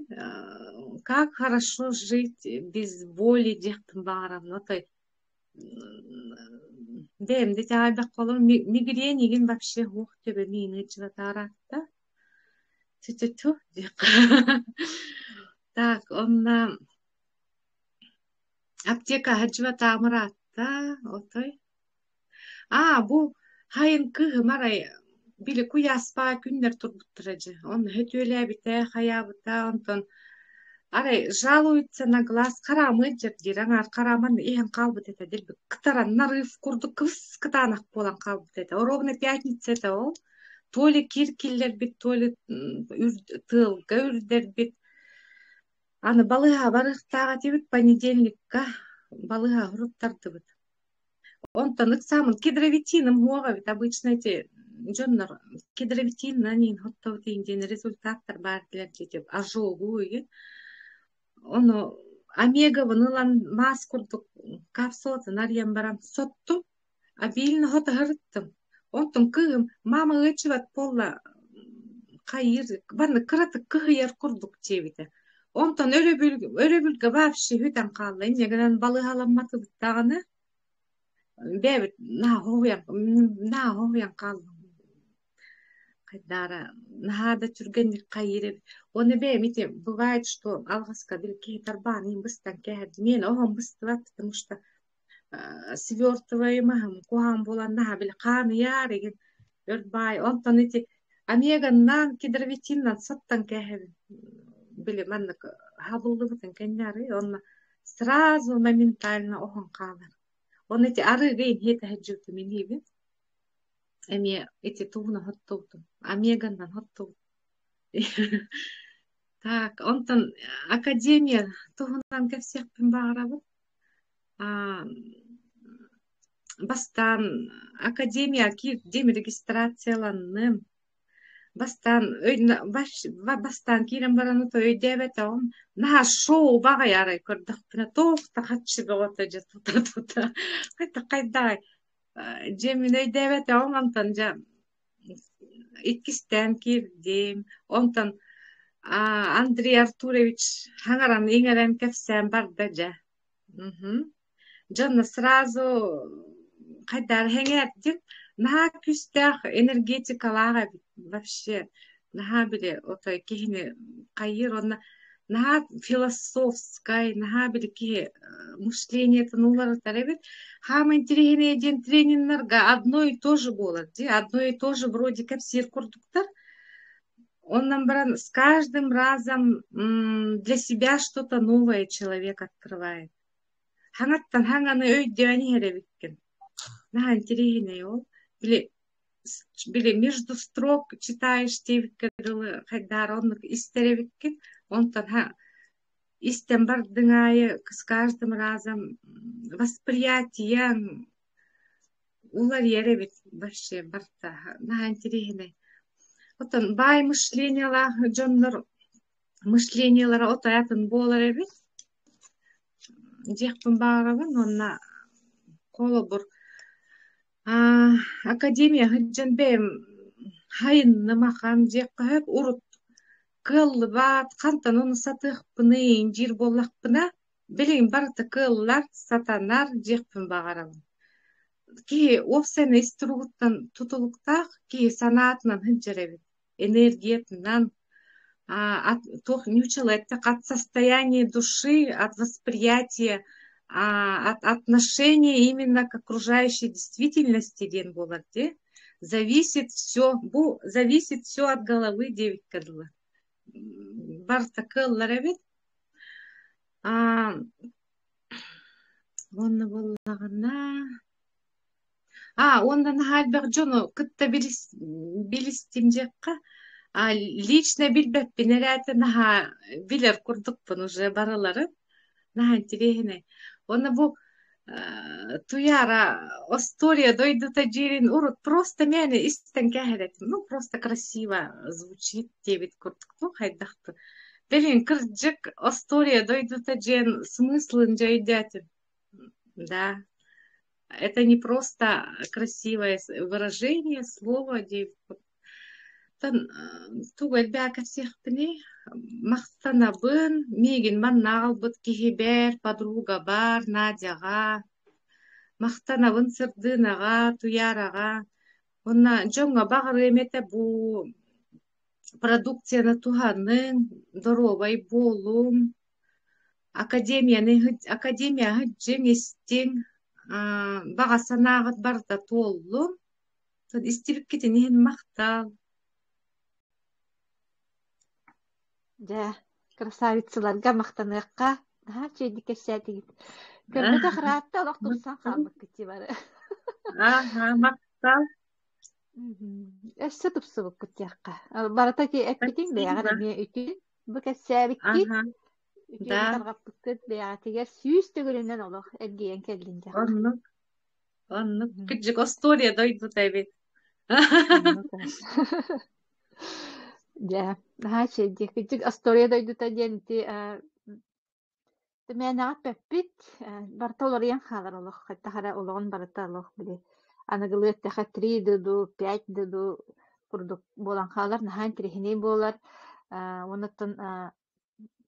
как хорошо жить без боли диэхпин баҕарабын отой бэйэм да итэҕэйбэккэ олорон мигрень игин вообще суох төбөм иһин ыалдьыбатараатта тю-тю-тю диэххэ Так, онно аптека сылдьыбатаҕым ыраатта отой Аа, бу сайын кыыһым арай били куйааспаа күннэр турбуттара дьэ. Онно сөтүөлээбитэ, хайаабыта, онтон арай жалуется на глаз хараамыат дьэр диир, аҥаар харааман иһэн хаалбыт этэ дэлби кытаран нарыв курдук кыбыс-кытаанах буолан хаалбыт этэ. Ровно пятница этэ ол. То ли кир киллэрбит, то ли тыалга үрдэрбит. Аны балыыһа барыахтаах этибит, понедельникка балыыһа уруттардыбыт. Онтон ыксааммын кедровитиным уоҕа эбит обычно эти дьоннор кедровитинынан иин хоттобут иин диэн результаттар баар билэр диэти ожогу игин. Ону Омегабын ылан маас курдук капсулатын арыйан баран соттум, обильно хотоһырыттым. Онтон кыыһым «Мама ыаччыбат буолла хайыыр, маннык кыратык кыһыйар курдук» диэбитэ. Онтон өрөбүл, өрөбүлгэ вообще бүтэн хаалла. Инньэ гынан балыыһаламматыбыт даҕаны бэйэбит наһаа хоһуйан, наһаа хоһуйан хааллым. Хайдаара наһаа да түргэнник хайыыр эбит. Уонна бэйэм ити бывает, что алҕаска били киһи тарбаҕын быстан кээһэр. Миэнэ оһон быстыбат, потому что свертываемаһым куһаҕан буолан наһаа били хааныйар игин өр баай. Онтон ити омеганнан кедровитиннан саттан кээһэбин. Били маннык хабыллыбытын кэннэ арый онно сразу моментально оһон хаалар. Онно ити арыыга иһиэтэ сылдьыбытым иниибин. Эмиэ ити тугунан хоттубутум, омеганнан хоттубут. Так, онтон академия туһунан кэпсиэхпин баҕарабын. Бастаан академия киирдим, регистрацияланным. Бастаан бастаан киирэн баран ото өйдөөбөтөҕүм. Наһаа шоу баҕайы арай көрдөхпүнэ туох да харчы бөҕөтө дьэ тута-тута хайдах Дьэ мин өйдөөбөтөҕүм онтон дьэ иккистээн киирдим. Онтон Андрей Артурович хаҥаран иҥэрэн кэпсээн барда дьэ. Мгм. Дьонно сразу хайдах сэҥээрдим. Наһаа күүстээх энергетикалаах эбит вообще. Наһаа били отой киһини хайыыр уонна наһаа философскай, наһаа били киһи мышлениетын уларытар эбит. Хаама интэриэһинэй диэн трениннэргэ одно и то же буолар дии, одно и то же вроде кэпсиир курдуктар. Онон баран с каждым разом для себя что-то новое человек открывает. Хаҥаттан хаҥаны өйдөөн иһэр эбиккин. Наһаа интэриэһинэй ол. Били били между строк читаешь диэбиккэ дылы хайдаары оннук истэр эбиккин. Онтон истэн бардыҥ аайы с каждым разом восприятиеҥ уларыйар эбит вообще барыта наһаа интэриэһинэй. Оттон баай мышлениелаах дьоннор мышлениелара отой атын буолар эбит. Диэхпин баҕарабын уонна холобур академия сылдьан бэйэм хайынным ахан диэххэ сөп. Урут кыаллыбат, хантан ону сатыахпыный диир буоллахпына, билигин барыта кыаллар, сатанар диэхпин баҕарабын. Киһи уопсайынан ис туругуттан тутулуктаах, киһи санаатынан сылдьар эбит. Энергиятынан, от туох ньууччалыы эттэххэ от состояния души, от восприятия, от отношения именно к окружающей действительности диэн буолар дии. Зависит все, бу зависит все от головы диэбиккэ дылы. Барыта кыаллар эбит. Уонна буоллаҕына уонна наһаа элбэх дьону кытта билистим диэххэ, лично билбэппин эрээти наһаа билэр курдукпун уже барыларын. Наһаа интириэһинэй. Уонна бу Туйаара остуоруйа дойдута диирин урут просто мээнэ истэн кээһэр этим. Ну, просто красиво звучит диэбит курдук ну хайдах да. Билин кырдьык остуоруйа дойдута диэн смыслын дьэ өйдөөтүм. Да. Это не просто красивое выражение, слово диэбит Тугу элбэҕи кэпсиэхпиний, махтанабын, миигин манна аҕалбыт киһибэр, подругабар, Надяҕа, махтанабын Сырдыынаҕа, Туйаараҕа уонна дьоҥҥо баҕарыам этэ бу продукцияны туһаныҥ, доруобай буолуҥ, академияны академия сылдьыҥ, истиҥ, баҕа санааҕыт барыта туоллун. Истибиккитин иһин махтал. Дьэ, красавицаларга махтаныахха. Наһаа үчүгэйдик кэпсээтигит. Көрбөтөх ыраатта олох тупсан хаалбыккыт дии бары. Аха, махтал. Өссө тупсубуккут диэххэ. Барыта ити эппитиҥ бэйэҕэр эмиэ үтүө. Бу кэпсээбиккит, үтүөнү тарҕаппыккыт бэйэҕитигэр сүүс төгүлүнэн олох эргийэн кэллин диэххэ. Оннук. Оннук кырдьык остуоруйа дойдута эбит. Оннук. Дьэ, наһаа үчүгэй дии. Кырдьык остуоруйа дойдута диэн ити. Мээнэҕэ эппэппит, барыта уларыйан хаалар олох, хайдах эрэ олоҕун барыта олох били аныгылыы эттэххэ три д дуу, пять д дуу курдук буолан хаалар, наһаа интэриэһинэй буолар. Уонна оттон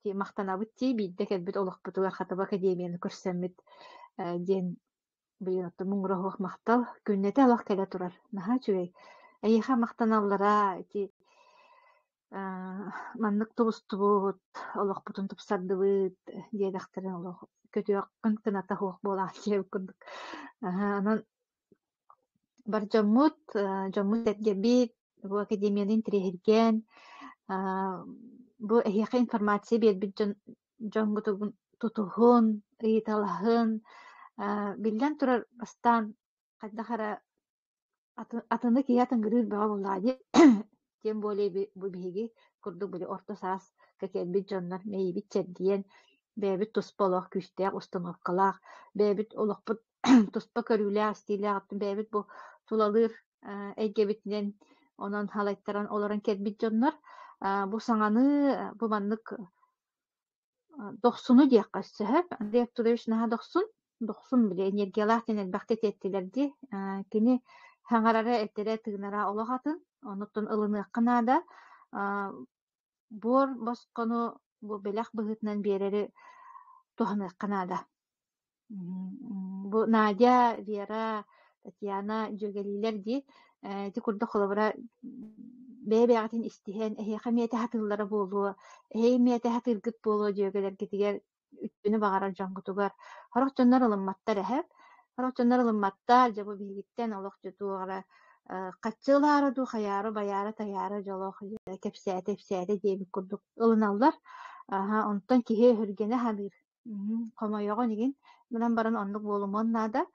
махтанабыт дии, биирдэ кэлбит олохпутугар хатыба академияны көрсөммүт диэн билигин оттон муҥура суох махтал күннэтэ олох кэлэ турар, наһаа үчүгэй. Эйиэхэ махтаналлара ити Маннык тубустубут, олохпутун тупсардыбыт диэтэхтэрин олох көтүөххүн кыната суох буолааччы эбит курдук. Онон бар дьоммут, дьоммут-сэргэбит бу академияны интэриэһиргээн, бу эһиэхэ информация биэрбит дьон дьоҥҥутун тутуһун, ыйыталаһын. Биллэн турар, бастаан хайдах эрэ Атыны киһи атыҥырыыр бөҕө буоллаҕа дии, тем более бу биһиги курдук били орто сааска кэлбит дьоннор мэйиибит чэрдийэн, бэйэбит туспа олох күүстээх установкалаах, бэйэбит олохпут туспа көрүүлээх, истиилээх, оттон бэйэбит бу тулалыыр эйгэбитинэн онон халайтаран олорон кэлбит дьоннор бу саҥаны бу маннык Дохсуну диэххэ сөп. Андрей Артурович наһаа дохсун. Дохсун били энергиялаах диэн элбэхтэ этиэттилэр дии. Кини саҥарара, этэрэ, тыынара олох атын. Онуттан ылыныахха наада. Буор босхону бу бэлэх быһыытынан биэрэри туһаныахха наада. Бу Надя, Вера, Татьяна дьүөгэлиилэр дии. Ити курдук холобура бэйэ-бэйэҕитин истиһэн, эһиэхэ эмиэ этэ сатыыллара буолуо, эһиги эмиэ этэ сатыыргыт буолуо дьүөгэлэргитигэр үтүөнү баҕарар дьоҥҥутугар. Сорох дьоннор ылымматтар эһэ. Сорох дьоннор ылымматтар, дьэ бу биһигиттэн олох дьэ туох эрэ хаччы ылаары дуу, хайаары, байаары, тайаары дьэ олох кэпсээтэ-ипсээтэ диэбит курдук ылыналлар. Аһа, онтон киһи өһүргэнэ саныыр. Хомойоҕун игин гынан баран оннук буолумуон наада.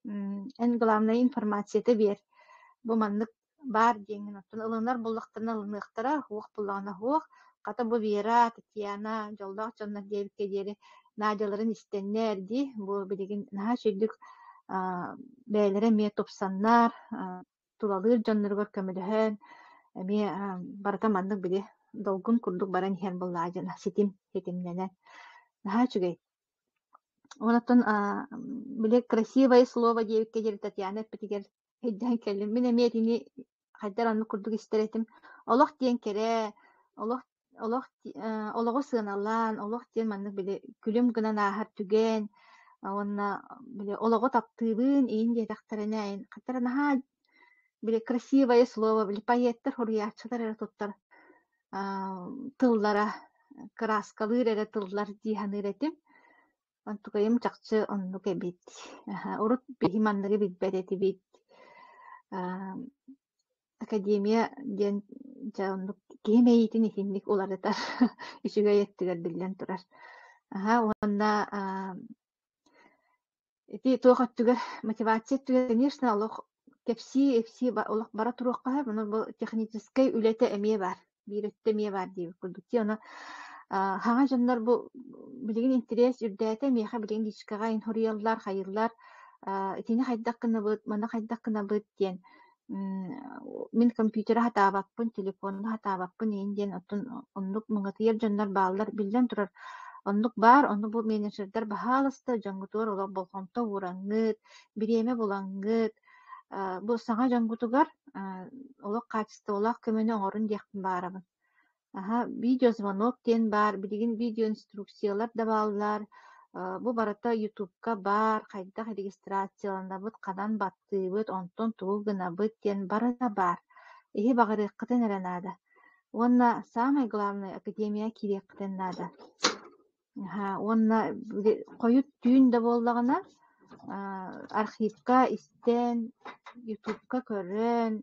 Эн главное информацията биэр. Бу маннык баар диэҥҥин оттон ылынар буоллахтарына ылыныахтара, суох буоллаҕына суох. Хата бу Вера, Татьяна дьоллоох дьоннор диэбиккэ диэри Надяларын истэннэр дии. Бу билигин наһаа үчүгэйдик бэйэлэрэ эмиэ тупсаннар, тулалыыр дьонноругар көмөлөһөн эмиэ барыта маннык били долгун курдук баран иһэр буоллаҕа дьоно ситим ситимнэнэн наһаа үчүгэй. Онтон били красивое слово диэбиккэ диэри Татьяна эппитигэр өйдөөн кэллим. Мин эмиэ итини хайдах оннук курдук истэр этим. Олох диэн кэрэ, олох Олох олоҕу сыаналаан, олох диэн маннык били күлүм гынан ааһар түгэн уонна били олоҕу таптыыбын иин диэтэхтэринэ хаттара наһаа били красивое слово били поэттар суруйааччылар эрэ туттар тыллара кырааскалыыр эрэ тыллар дии саныыр этим. Онтукайым чахчы оннук эбит. Урут биһи манныгы билбэт этибит. Академия диэн дьэ оннук киһи мэйиитин итинник уларытар үчүгэй өттүгэр биллэн турар. Аһа уонна ити туох өттүгэр мотивация өттүгэр конечно олох кэпсии-ипсии олох бара туруохха сөп, ону бу техническэй үлэтэ эмиэ баар, биир өттө эмиэ баар диэбит курдук дии. Ону хаҥа дьоннор бу билигин интэриэс үрдээтэ, миэхэ билигин личкаҕа суруйаллар, хайыыллар, итини хайдах гынабыт, маны хайдах гынабыт диэн Мин компьютеры сатаабаппын, телефону сатаабаппын иһин диэн оттон оннук муҥатыйар дьоннор бааллар. Биллэн турар, оннук баар, ону бу менеджердэр баһаалыста дьоҥҥутугар олох болҕомто уураҥҥыт, бириэмэ булаҥҥыт, бу саҥа дьоҥҥутугар олох хаачыстыбалаах көмөнү оҥорун диэхпин баҕарабын. Аһа, видеозвонок диэн баар, билигин видеоинструкциялар да бааллар, бу барыта ютубка баар, хайдах регистрацияланабыт, ханан баттыыбыт, онтон тугу гынабыт диэн барыта баар. Иһи баҕарыаххытын эрэ наада. Уонна самое главное академияҕа киириэххитин наада. Аһа, уонна хойут түүн да буоллаҕына, архивка истэн, ютубка көрөн,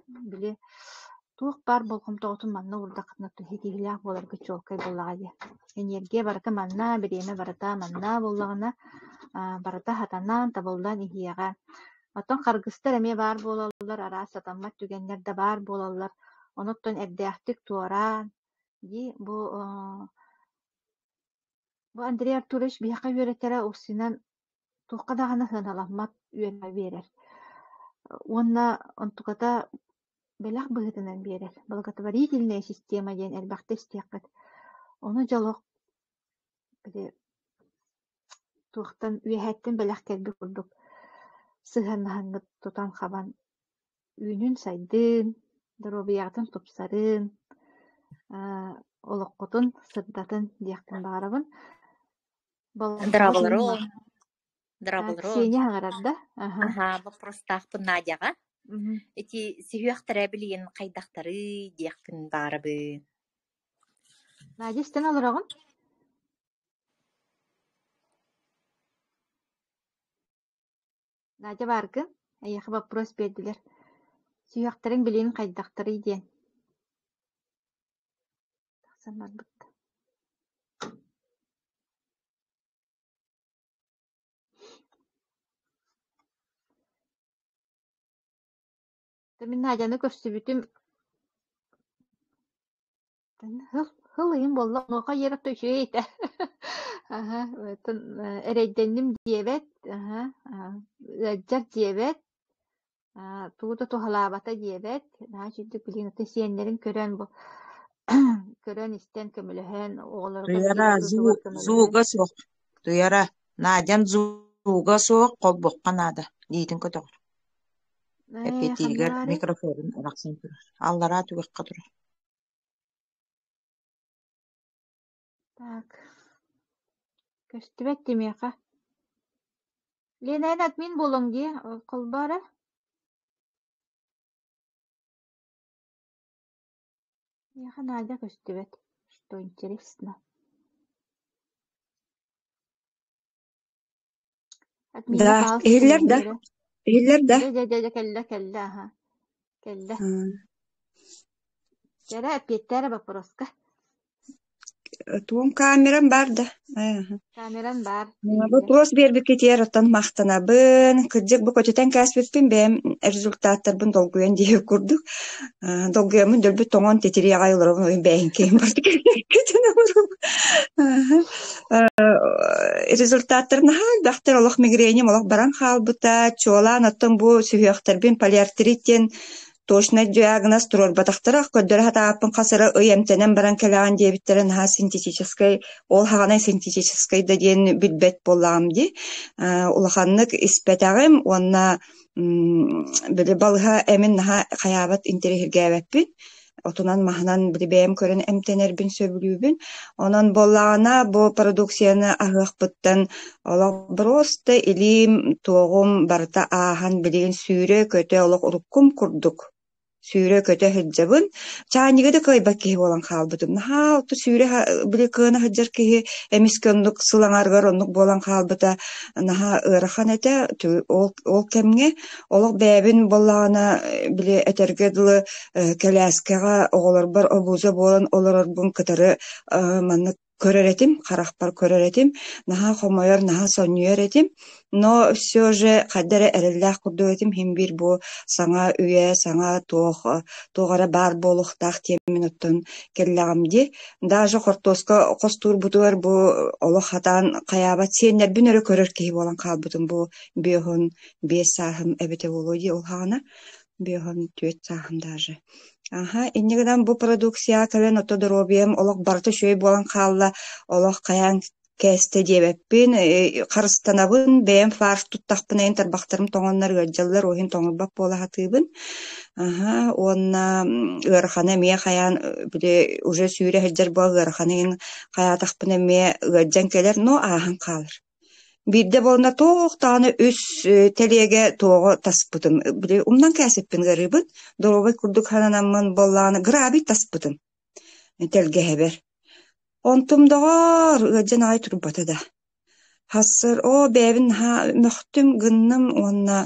Били туох баар болҕомтоҕутун манна уурдаххытына ситиһиилээх буоларга чуолкай буоллаҕа дии. Энергия барыта манна, бириэмэ барыта манна буоллаҕына, барыта сатанан, табыллан иһиэҕэ. Оттон харгыстар эмиэ баар буолаллар, араас сатаммат түгэннэр да баар буолаллар. Онуттан эрдээхтик туораан дии бу бу Андрей Артурович биһиэхэ үөрэтэрэ уксунан туохха даҕаны сыаналаммат үөрэҕи биэрэр уонна онтуката бэлэх быһыытынан биэрэр. Благотворительная система диэн элбэхтэ истиэххит. Ону дьолох били Туохтан үөһэттэн бэлэх кэлбит курдук сыһыаннаһаҥҥыт тутан-хабан үүнүн-сайдын, доруобуйаҕытын тупсарын, олоххутун сырдатын диэхпин баҕарабын. Болҕомтоҕут иһин Дорооболорун, дорооболорун. Ксения хаҥарар да? Аха. Аһаа, боппуруостаахпын Надяҕа. Мгм. Ити сүһүөхтэрэ билигин хайдахтарый диэхпин баҕарабын. Надя истэн олороҕун? Надя бааргын? Эйиэхэ боппуруос биэрдилэр. Сүһүөхтэриҥ билигин хайдахтарый диэн. Тахсан барбыт. Мин Надяны көрсүбүтүм Сыл сыл ыйым буолла, онуоха иэрэ үчүгэй этэ. Аһа, оттон эрэйдэнним диэбэт, аһа, ыалдьар диэбэт, тугу да туһалаабата диэбэт. Наһаа үчүгдүк билигин аты сиэннэрин көрөн бу көрөн-истэн көмөлөһөн, оҕолоругар Туйара киирэ сылдьыбар көмөлөһөн. звуга суох. Туйара, Надям звуга суох холбуохха наада, диитин көтөҕөр. Ээ, ханна Эппиэттииригэр баарый? микрофонун арахсан турар. Аллараа түгэххэ турар. Так, көстүбэт дии миэхэ. Лена, эн админ буолуоҥ дии, холбоо эрэ. Миэхэ Надя көстүбэт, что интересно. Адмиҥҥа Да, пожалуйста иһиллэр киирдиҥ да, эрэ. иһиллэр да. Дьэ, дьэ, дьэ, дьэ, кэллэ, кэллэ, аха, кэллэ. Кэрэ, эппиэттээ эрэ боппуруоска. Туом камерам баар да. Аха. Камеран баар, иһиллэр. Вопрос биэрбиккитигэр оттон махтанабын. Кырдьык бу көтүтэн кээспиппин бэйэм результаттарбын долгуйан диэбит курдук. Долгуйаммын дөлбүт тоҥон титирии аҕай олоробун ойун бэйэҥкэйим барытын олоробун. Результаттар наһаа элбэхтэр олох мигреним олох баран хаалбыта. Чуолаан оттон бу сүһүөхтэрбин полиартрит диэн Точнай диагноз туруорбатахтара, көрдөрө сатаабыппын хас эрэ ый эмтэнэн баран кэлэҕин диэбиттэрэ наһаа синтетическэй, ол хаҕанай синтетическэй да диэн билбэт буоллаҕым дии. Улаханнык испэтэҕим уонна били балыһа эмин наһаа хайаабат интэриэһиргээбэппин. Отунан-маһынан били бэйэм көрөн эмтэнэрбин сөбүлүүбүн. Онон буоллаҕына бу продукцияны аһыахпыттан олох просто илиим, туоҕум барыта ааһан билигин сүүрэ-көтө олох уруккум курдук сүүрэ-көтө сылдьабын. Чаанньыгы да кыайбат киһи буолан хаалбытым. Наһаа оту сүүрэ били кыана сылдьар киһи эмискэ оннук сыл аҥаарыгар оннук буолан хаалбыта наһаа ыарахан этэ. Ол, ол кэмҥэ олох бэйэбин буоллаҕына били этэргэ дылы кэлээскэҕэ оҕолорбор обуза буолан олорорбун кытары маннык көрөр этим, харахпар көрөр этим, наһаа хомойор, наһаа сонньуйар этим, но все же хайда эрэ эрэллээх курдук этим, иһин биир бу саҥа үйэ, саҥа туох, туох эрэ баар буолуохтаах диэммин оттон кэллэҕим дии. Даже хортуоска хостуурбутугар бу олох хатаан хайаабат сиэннэрбин өрө көрөр киһи буолан хаалбытым бу 55 сааһым эбитэ буолуо дии ол хаҕана 54 сааһым даже. Аһа, инньэ гынан бу продукцияҕа кэлэн ото доруобуйам олох барыта үчүгэй буолан хаалла, олох хайаан кээстэ диэбэппин, харыстанабын, бэйэм фарш туттахпына иһин тарбахтарым тоҥоннор ыалдьаллар, ол иһин тоҥорбот буола сатыыбын. Аһа, уонна ыараханы эмиэ хайаан били уже сүүрэ сылдьар буол ыараханы иһин хайаатахпына эмиэ ыалдьан кэлэр, но ааһан хаалар. Биирдэ буолна туох даҕаны үс тэлиэгэ туоҕу таспытым, били умнан кээсиппин ыарыыбын, доруобай курдук сананаммын буоллаҕына грабий таспытым тэлгэһэбэр. Онтум доҕоор, ыалдьан аҕай турбата да. Хассар оо бэйэбин наһаа мөхтүм гынным уонна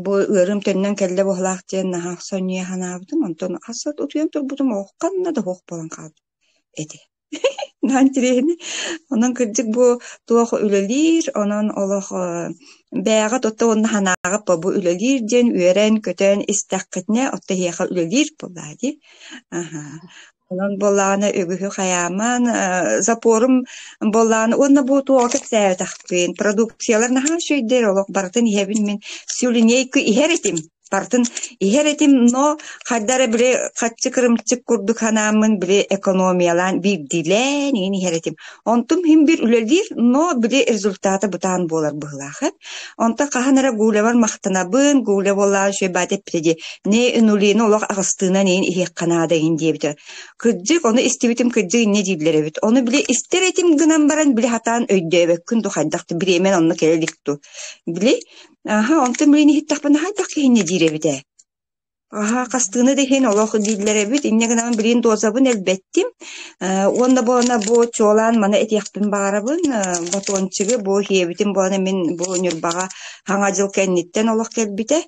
бу ыарыым төннөн кэллэ быһыылаах диэн наһаа сонньуйа санаабытым, онтон хассар утуйан турбутум оо ханна да суох буолан хаалбыт этэ. Наһаа интириэһинэй. Онон кырдьык бу туох үлэлиир, онон олох бэйэҕит отто уонна санааҕыт бу үлэлиир диэн үөрэн-көтөн истэххитинэ, отто эһиэхэ үлэлиир буоллаа дии. Аһа. Онон буоллаҕына үгүһү хайааман, запорум буоллаҕына уонна бу туоҕу кэпсээбэтэхпин, продукциялар наһаа үчүгэйдэр олох барытын иһэбин мин всю линейку иһэр этим. Барытын иһэр этим, но хайда эрэ били хаччы кырымчык курдук санааммын били экономиялаан биирдиилээн иһин иһэр этим. Онтум иһин биир үлэлиир, но били результата бытаан буолар быһыылаах эт. Онтон хаһан эрэ Гулябар махтанабын, Гуля буоллаҕа үчүгэй баата эппитэ дии, не инулины олох аҕыстыынан иһин иһиэххэ наада иһин диэбитэ. Кырдьык, ону истибитим кырдьык инньэ дииллэр эбит. Ону били истэр этим гынан баран били сатаан өйдөөбөккүн дуу хайдах да бириэмэн онно кэлэ илик дуу. Били Аһа, онтон билин иһиттэхпинэ хайдах киһини диир эбит ээ. Аһа, хастыыны да иһин олох дииллэр эбит. Инньэ гынан билин дозабын элбэттим. Уонна буолана бу чуолаан маны этиэхпин баҕарабын. Батончигы бу иһиэбитим буолана мин бу Ньурбаҕа Хаҥа дьыл кэнниттэн олох кэлбитэ.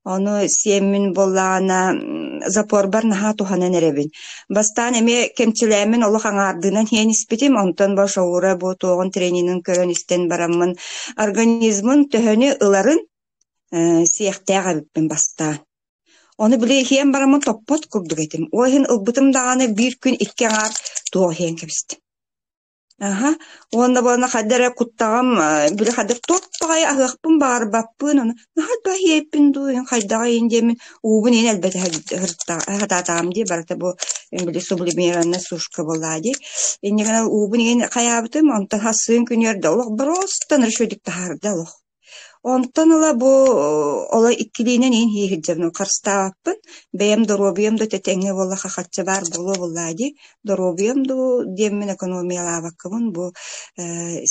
Ону сиэммин буоллаҕына запорбар наһаа туһанан эрэбин. Бастаан эмиэ кэмчилээммин олох аҥаардыынан иһэн испитим, онтон бу шаура бу туоҕун тренинин көрөн истэн бараммын организмын төһөнү ыларын сиэхтээх эбиппин бастаан. Ону били иһиэн бараммын топпот курдук этим. Ол иһин ылбытым даҕаны биир күн икки аҥаар туох иһэн кэбистим. Аһа, уонна буолна хайда эрэ куттаҕым били хайдах туох баҕайы аһыахпын баҕарбаппын, ону наһаа да иһиэппин дуу, хайдаҕа иһин диэммин уубун иһин элбэтэ сатаатаҕым дии, барыта бу били сублимированная сушка буоллаҕа дии. Инньэ гынан уубун иһин хайаабытым, онтон хасыын күнүөр да олох просто үчүгэйдик таһаарда олох. Онтон ыла бу оло иккилиинэн иһин иһирдьэбин харыстаабаппын, бэйэм доруобуйам да тэтэҥҥэ буоллаха харчы баар буолуо буоллаа дии, доруобуйам дуу диэммин экономиялаабаккабын бу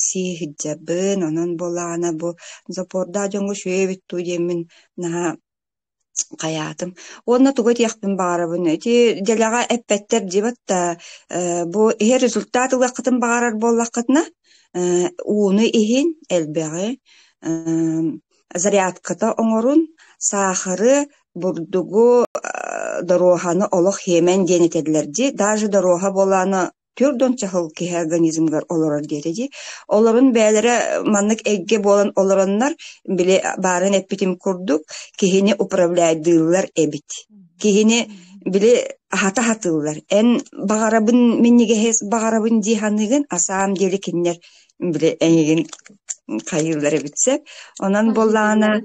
сии иһирдьэбин, онон буоллаҕына бу запордаах дьоҥҥо үчүгэй эбит дуу диэммин наһаа Хайаатым. Уонна тугу этиэхпин баҕарабын, ити дэлэҕэ эппэттэр диэбэт да, бу иһэ результат ылыаххытын баҕарар буоллаххытына, ууну иһин элбэҕи, зарядката оҥорун, саахары, бурдугу, доруоһаны олох хиэмэн диэн этэллэр дии. Даже доруоһа буолааны 40 чаһыл киһи организмыгар олорор диэтэ дии. Олорун бэйэлэрэ маннык эйгэ буолан олороннор, били баарын эппитим курдук, киһини управляйдыыллар эбит. Киһини били аһата сатыыллар. Эн баҕарабын минньигэһи баҕарабын дии саныыгын, асаам диэри кинилэр били эйигин хайыыллар эбит сөп. Онон буоллаҕына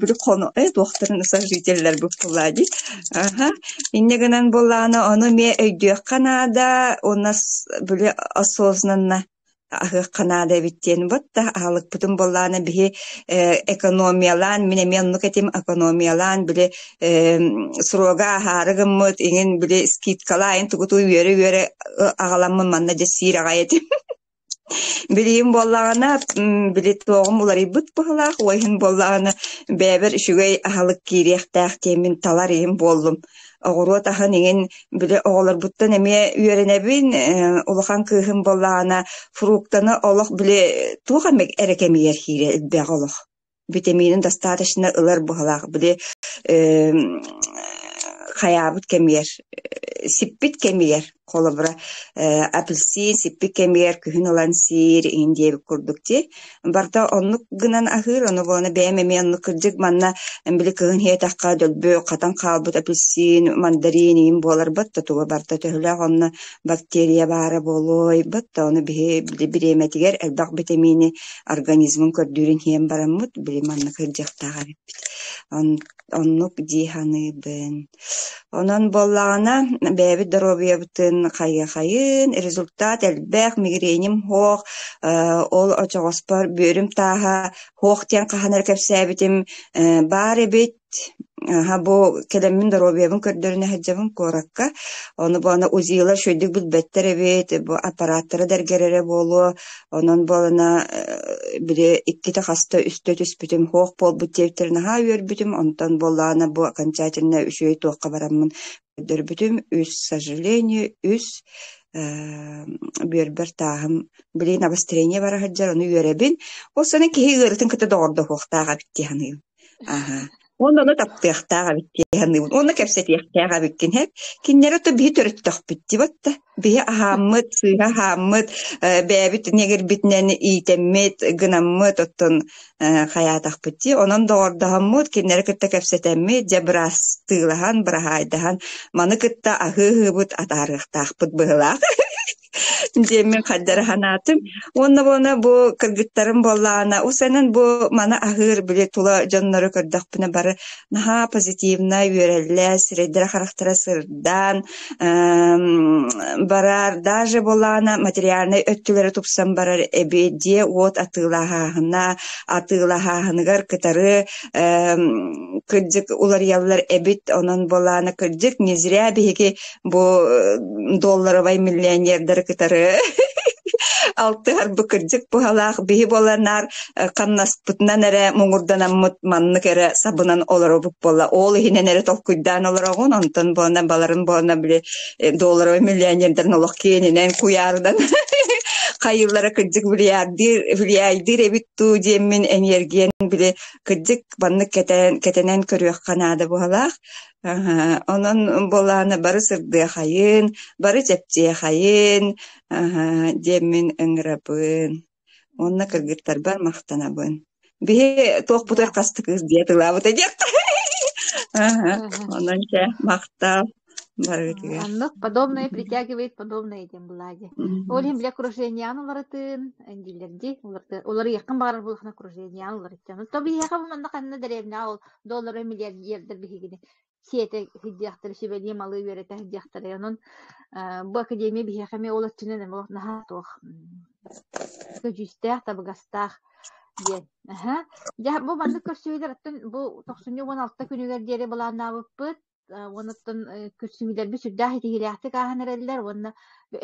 Били хоно туохтарын сожителлэрбит буоллаа дии. Аха. Инньэ гынан буоллаҕына ону эмиэ өйдүөххэ наада уонна били осознанно аһыахха наада эбит диэн вот да аһылыкпытын буоллаҕына биһи экономиялаан мин эмиэ оннук этим экономиялаан били срога аһаары гыммыт иҥин били скидкалаайын тугу-тугу үөрэ-үөрэ аҕаламмын манна дьэ сиир аҕай этим. Билигин буоллаҕына, били туоҕум уларыйбыт быһыылаах, ол иһин буоллаҕына бэйэбэр үчүгэй аһылык киириэхтээх диэммин талар иһин буоллум. Оҕуруот аһын иҥин били оҕолорбуттан эмиэ үөрэнэбин, улахан кыыһым буоллаҕына фруктаны олох били туох эмэ эрэ кэмигэр киирэ элбэх олох. Витаминын достаточно ылар быһыылаах, били хайаабыт кэмигэр, сиппит кэмигэр холобура апельсин сиппит кэмигэр күһүн ылан сиир иһин диэбит курдук дии. Барыта оннук гынан аһыыр, ону буолан бэйэм эмиэ оннук кырдьык манна били кыһын иһиэтэххэ дөлбү хатан хаалбыт апельсин, мандарин иһин буоларбыт да туга барыта төһөлөөх онно бактерия баара буолуой быт да ону биһи били бириэмэтигэр элбэх витамини организмын көрдүүрүн иһэн бараммыт били манна кырдьыахтаах эбиппит. Оннук дии саныыбын. Онон буоллаҕына бэйэбит доруобуйабытын хайыахайын, результат элбэх, мигреним суох, ол очоҕоспор бүөрүм тааһа суох диэн хаһан эрэ кэпсээбитим баар эбит. Аһа, бу кэлэммин доруобуйабын көрдөрүнэ сылдьабын куоракка. Ону буолана УЗИ-лар үчүгэйдик билбэттэр эбит, бу аппараттара да эргэрэрэ буолуо. Онон буолана били иккитэ хаста үстэ түспүтүм, суох буолбут диэбиттэрин наһаа үөрбүтүм. Онтон буоллаҕына бу окончательно үчүгэй туохха бараммын көрдөрбүтүм. Үс, сожалению, үс бүөрбэр тааһым билигин обострение бара сылдьар, ону үөрэбин. Ол сана киһи ыарыытын кытта доҕордоһуохтаах эбит дии саныыбын. Аһа. Уонна ону таптыахтаах эбит дии саныыбын. Уонна кэпсэтиэхтээх эбиккин һэп. Кинилэри то биһи төрөттөхпүт дии батта. Биһи аһааммыт, сыыһа аһааммыт, бэйэбит ньэгирбитинэн иитэммит, гынаммыт, оттон хайаатахпыт дии. Онон доҕордоһоммут, кинилэри кытта кэпсэтэммит, дьэ бырастыылаһан, быраһаайдаһан, маны кытта аһыы-аһыыбыт атаарыахтаахпыт быһыылаах. Диэммин хайдары санаатым. Уонна буона бу кыргыттарым буоллаҕына, усанан бу маны аһыыр били тула дьоннору көрдөхпүнэ бары наһаа позитивнай, үөрэллэр, сирэйдэрэ-харахтара сырдаан, барар, даже буоллаҕына материальнай өттүлэрэ тупсан барар эбит, дьиэ-уот атыылаһааһына, атыылаһааһыныгар кытары кырдьык уларыйаллар эбит, онон буоллаҕына кырдьык не зря биһиги бу долларовай миллионердары кытары алтыһарбы кырдьык быһалаах биһи буоланаар хамнаспытынан эрэ муҥурданаммыт маннык эрэ сабынан олоробут буолла ол иһинэн эрэ толкуйдаан олороҕун онтон буолан баларын буолан били долларовай миллионердарын олох киэнинэн куйаарынан хайыыллара кырдьык влияйдыыр влияйдыыр эбит дуу диэммин эниэргиэн били кырдьык маннык кэтэн кэтэнэн көрүөххэ наада быһалаах Аһа, онон буолааны бары сырдыахайын, бары чэпчиэхэйин, аһа, диэммин ыҥырабын. Уонна кыргыттарбар махтанабын. Биһи туохпутугар хаста кыыс диэ тылаабыта диэххэ. Аһа, онон чэ, махтал барыгытыгар. Оннук подобное притягивает подобное диэн былаади. Ол иһин бile окружениеҕын уларытын, дииллэрдии уларыйыаххын баҕарар буоллаххына окружениеҕын уларытыан. То биһиэхэ бу манна ханна дэриэбинэҕэ ол доллары миллиардердар биһигини сиэтэ сылдьыахтара, сүбэлии малы үөрэтэ сылдьыахтара. Онон бу академия биһиэхэ эмиэ ол өттүнэн эмиэ наһаа туох көдьүүстээх, табыгастаах диэн. Аһа. Дьэ, бу маннык көрсүһүүлэр оттон бу тохсунньу 16 күнүгэр диэри былааннаабыппыт. Уонна оттон көрсүһүүлэрбит сүрдээх итиһиилээхтик ааһан эрэллэр уонна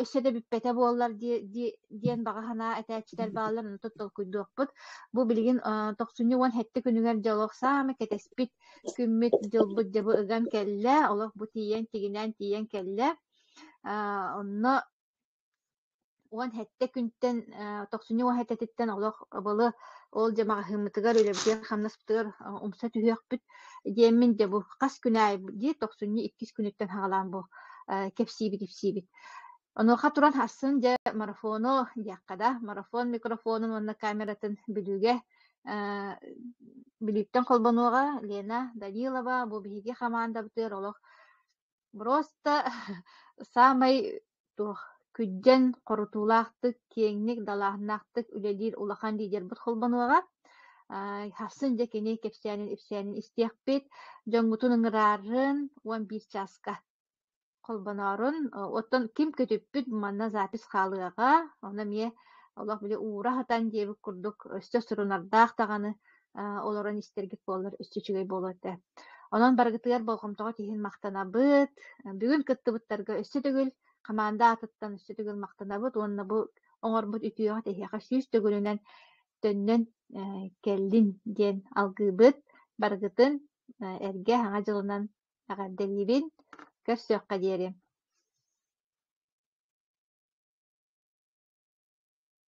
өссө да бүппэтэ буоллар диэн баҕа санаа этээччилэр бааллар, онтон толкуйдуохпут. Бу билигин тохсунньу 17 күнүгэр дьэ олох саамай кэтэспит күммүт, дьылбыт дьэ бу ыган кэллэ, олох бу тиийэн тигинээн тиийэн кэллэ. Онно 17 күнтэн тохсунньу 17-титтэн олох ыбылы ол дьэ маҕаһыыммытыгар үлэбитигэр-хамнаспытыгар умса түһүөхпүт диэммин дьэ бу хас күн аайы дии тохсунньу иккис күнүттэн саҕалаан бу кэпсиибит-ипсиибит. Онуоха туран ахсын дьэ марафону диэххэ да, марафон микрофонун уонна камератын Бүлүүгэ Бүлүүттэн холбонуоҕа Лена Данилова бу биһиги хамаандабытыгар олох Просто саамай туох күдьэн хорутуулаахтык, киэҥник, далааһыннаахтык үлэлиир улахан лидербит холбонуоҕа. Сарсын дьэ кини кэпсээнин-ипсээнин истиэхпит, дьоҥҥутун ыҥыраарын 11 чааска холбоноорун. Оттон ким көтүппүт манна запись хаалыаҕа, ону эмиэ олох били уура сатан диэбит курдук өссө сурунардаах даҕаны олорон истэргит буоллар өссө үчүгэй буолуо этэ. Онон барыгытыгар болҕомтоҕо тиһин махтанабыт. Бүгүн кыттыбыттарга өссө төгүл хамаанда аатыттан өссө төгүл махтанабыт уонна бу оҥорбут үтүөҕүт эһиэхэ сүүс төгүлүнэн төннөн кэллин диэн алгыыбыт. Барыгытын эргэ Саҥа дьылынан эҕэрдэлиибин. Көрсүөххэ диэри.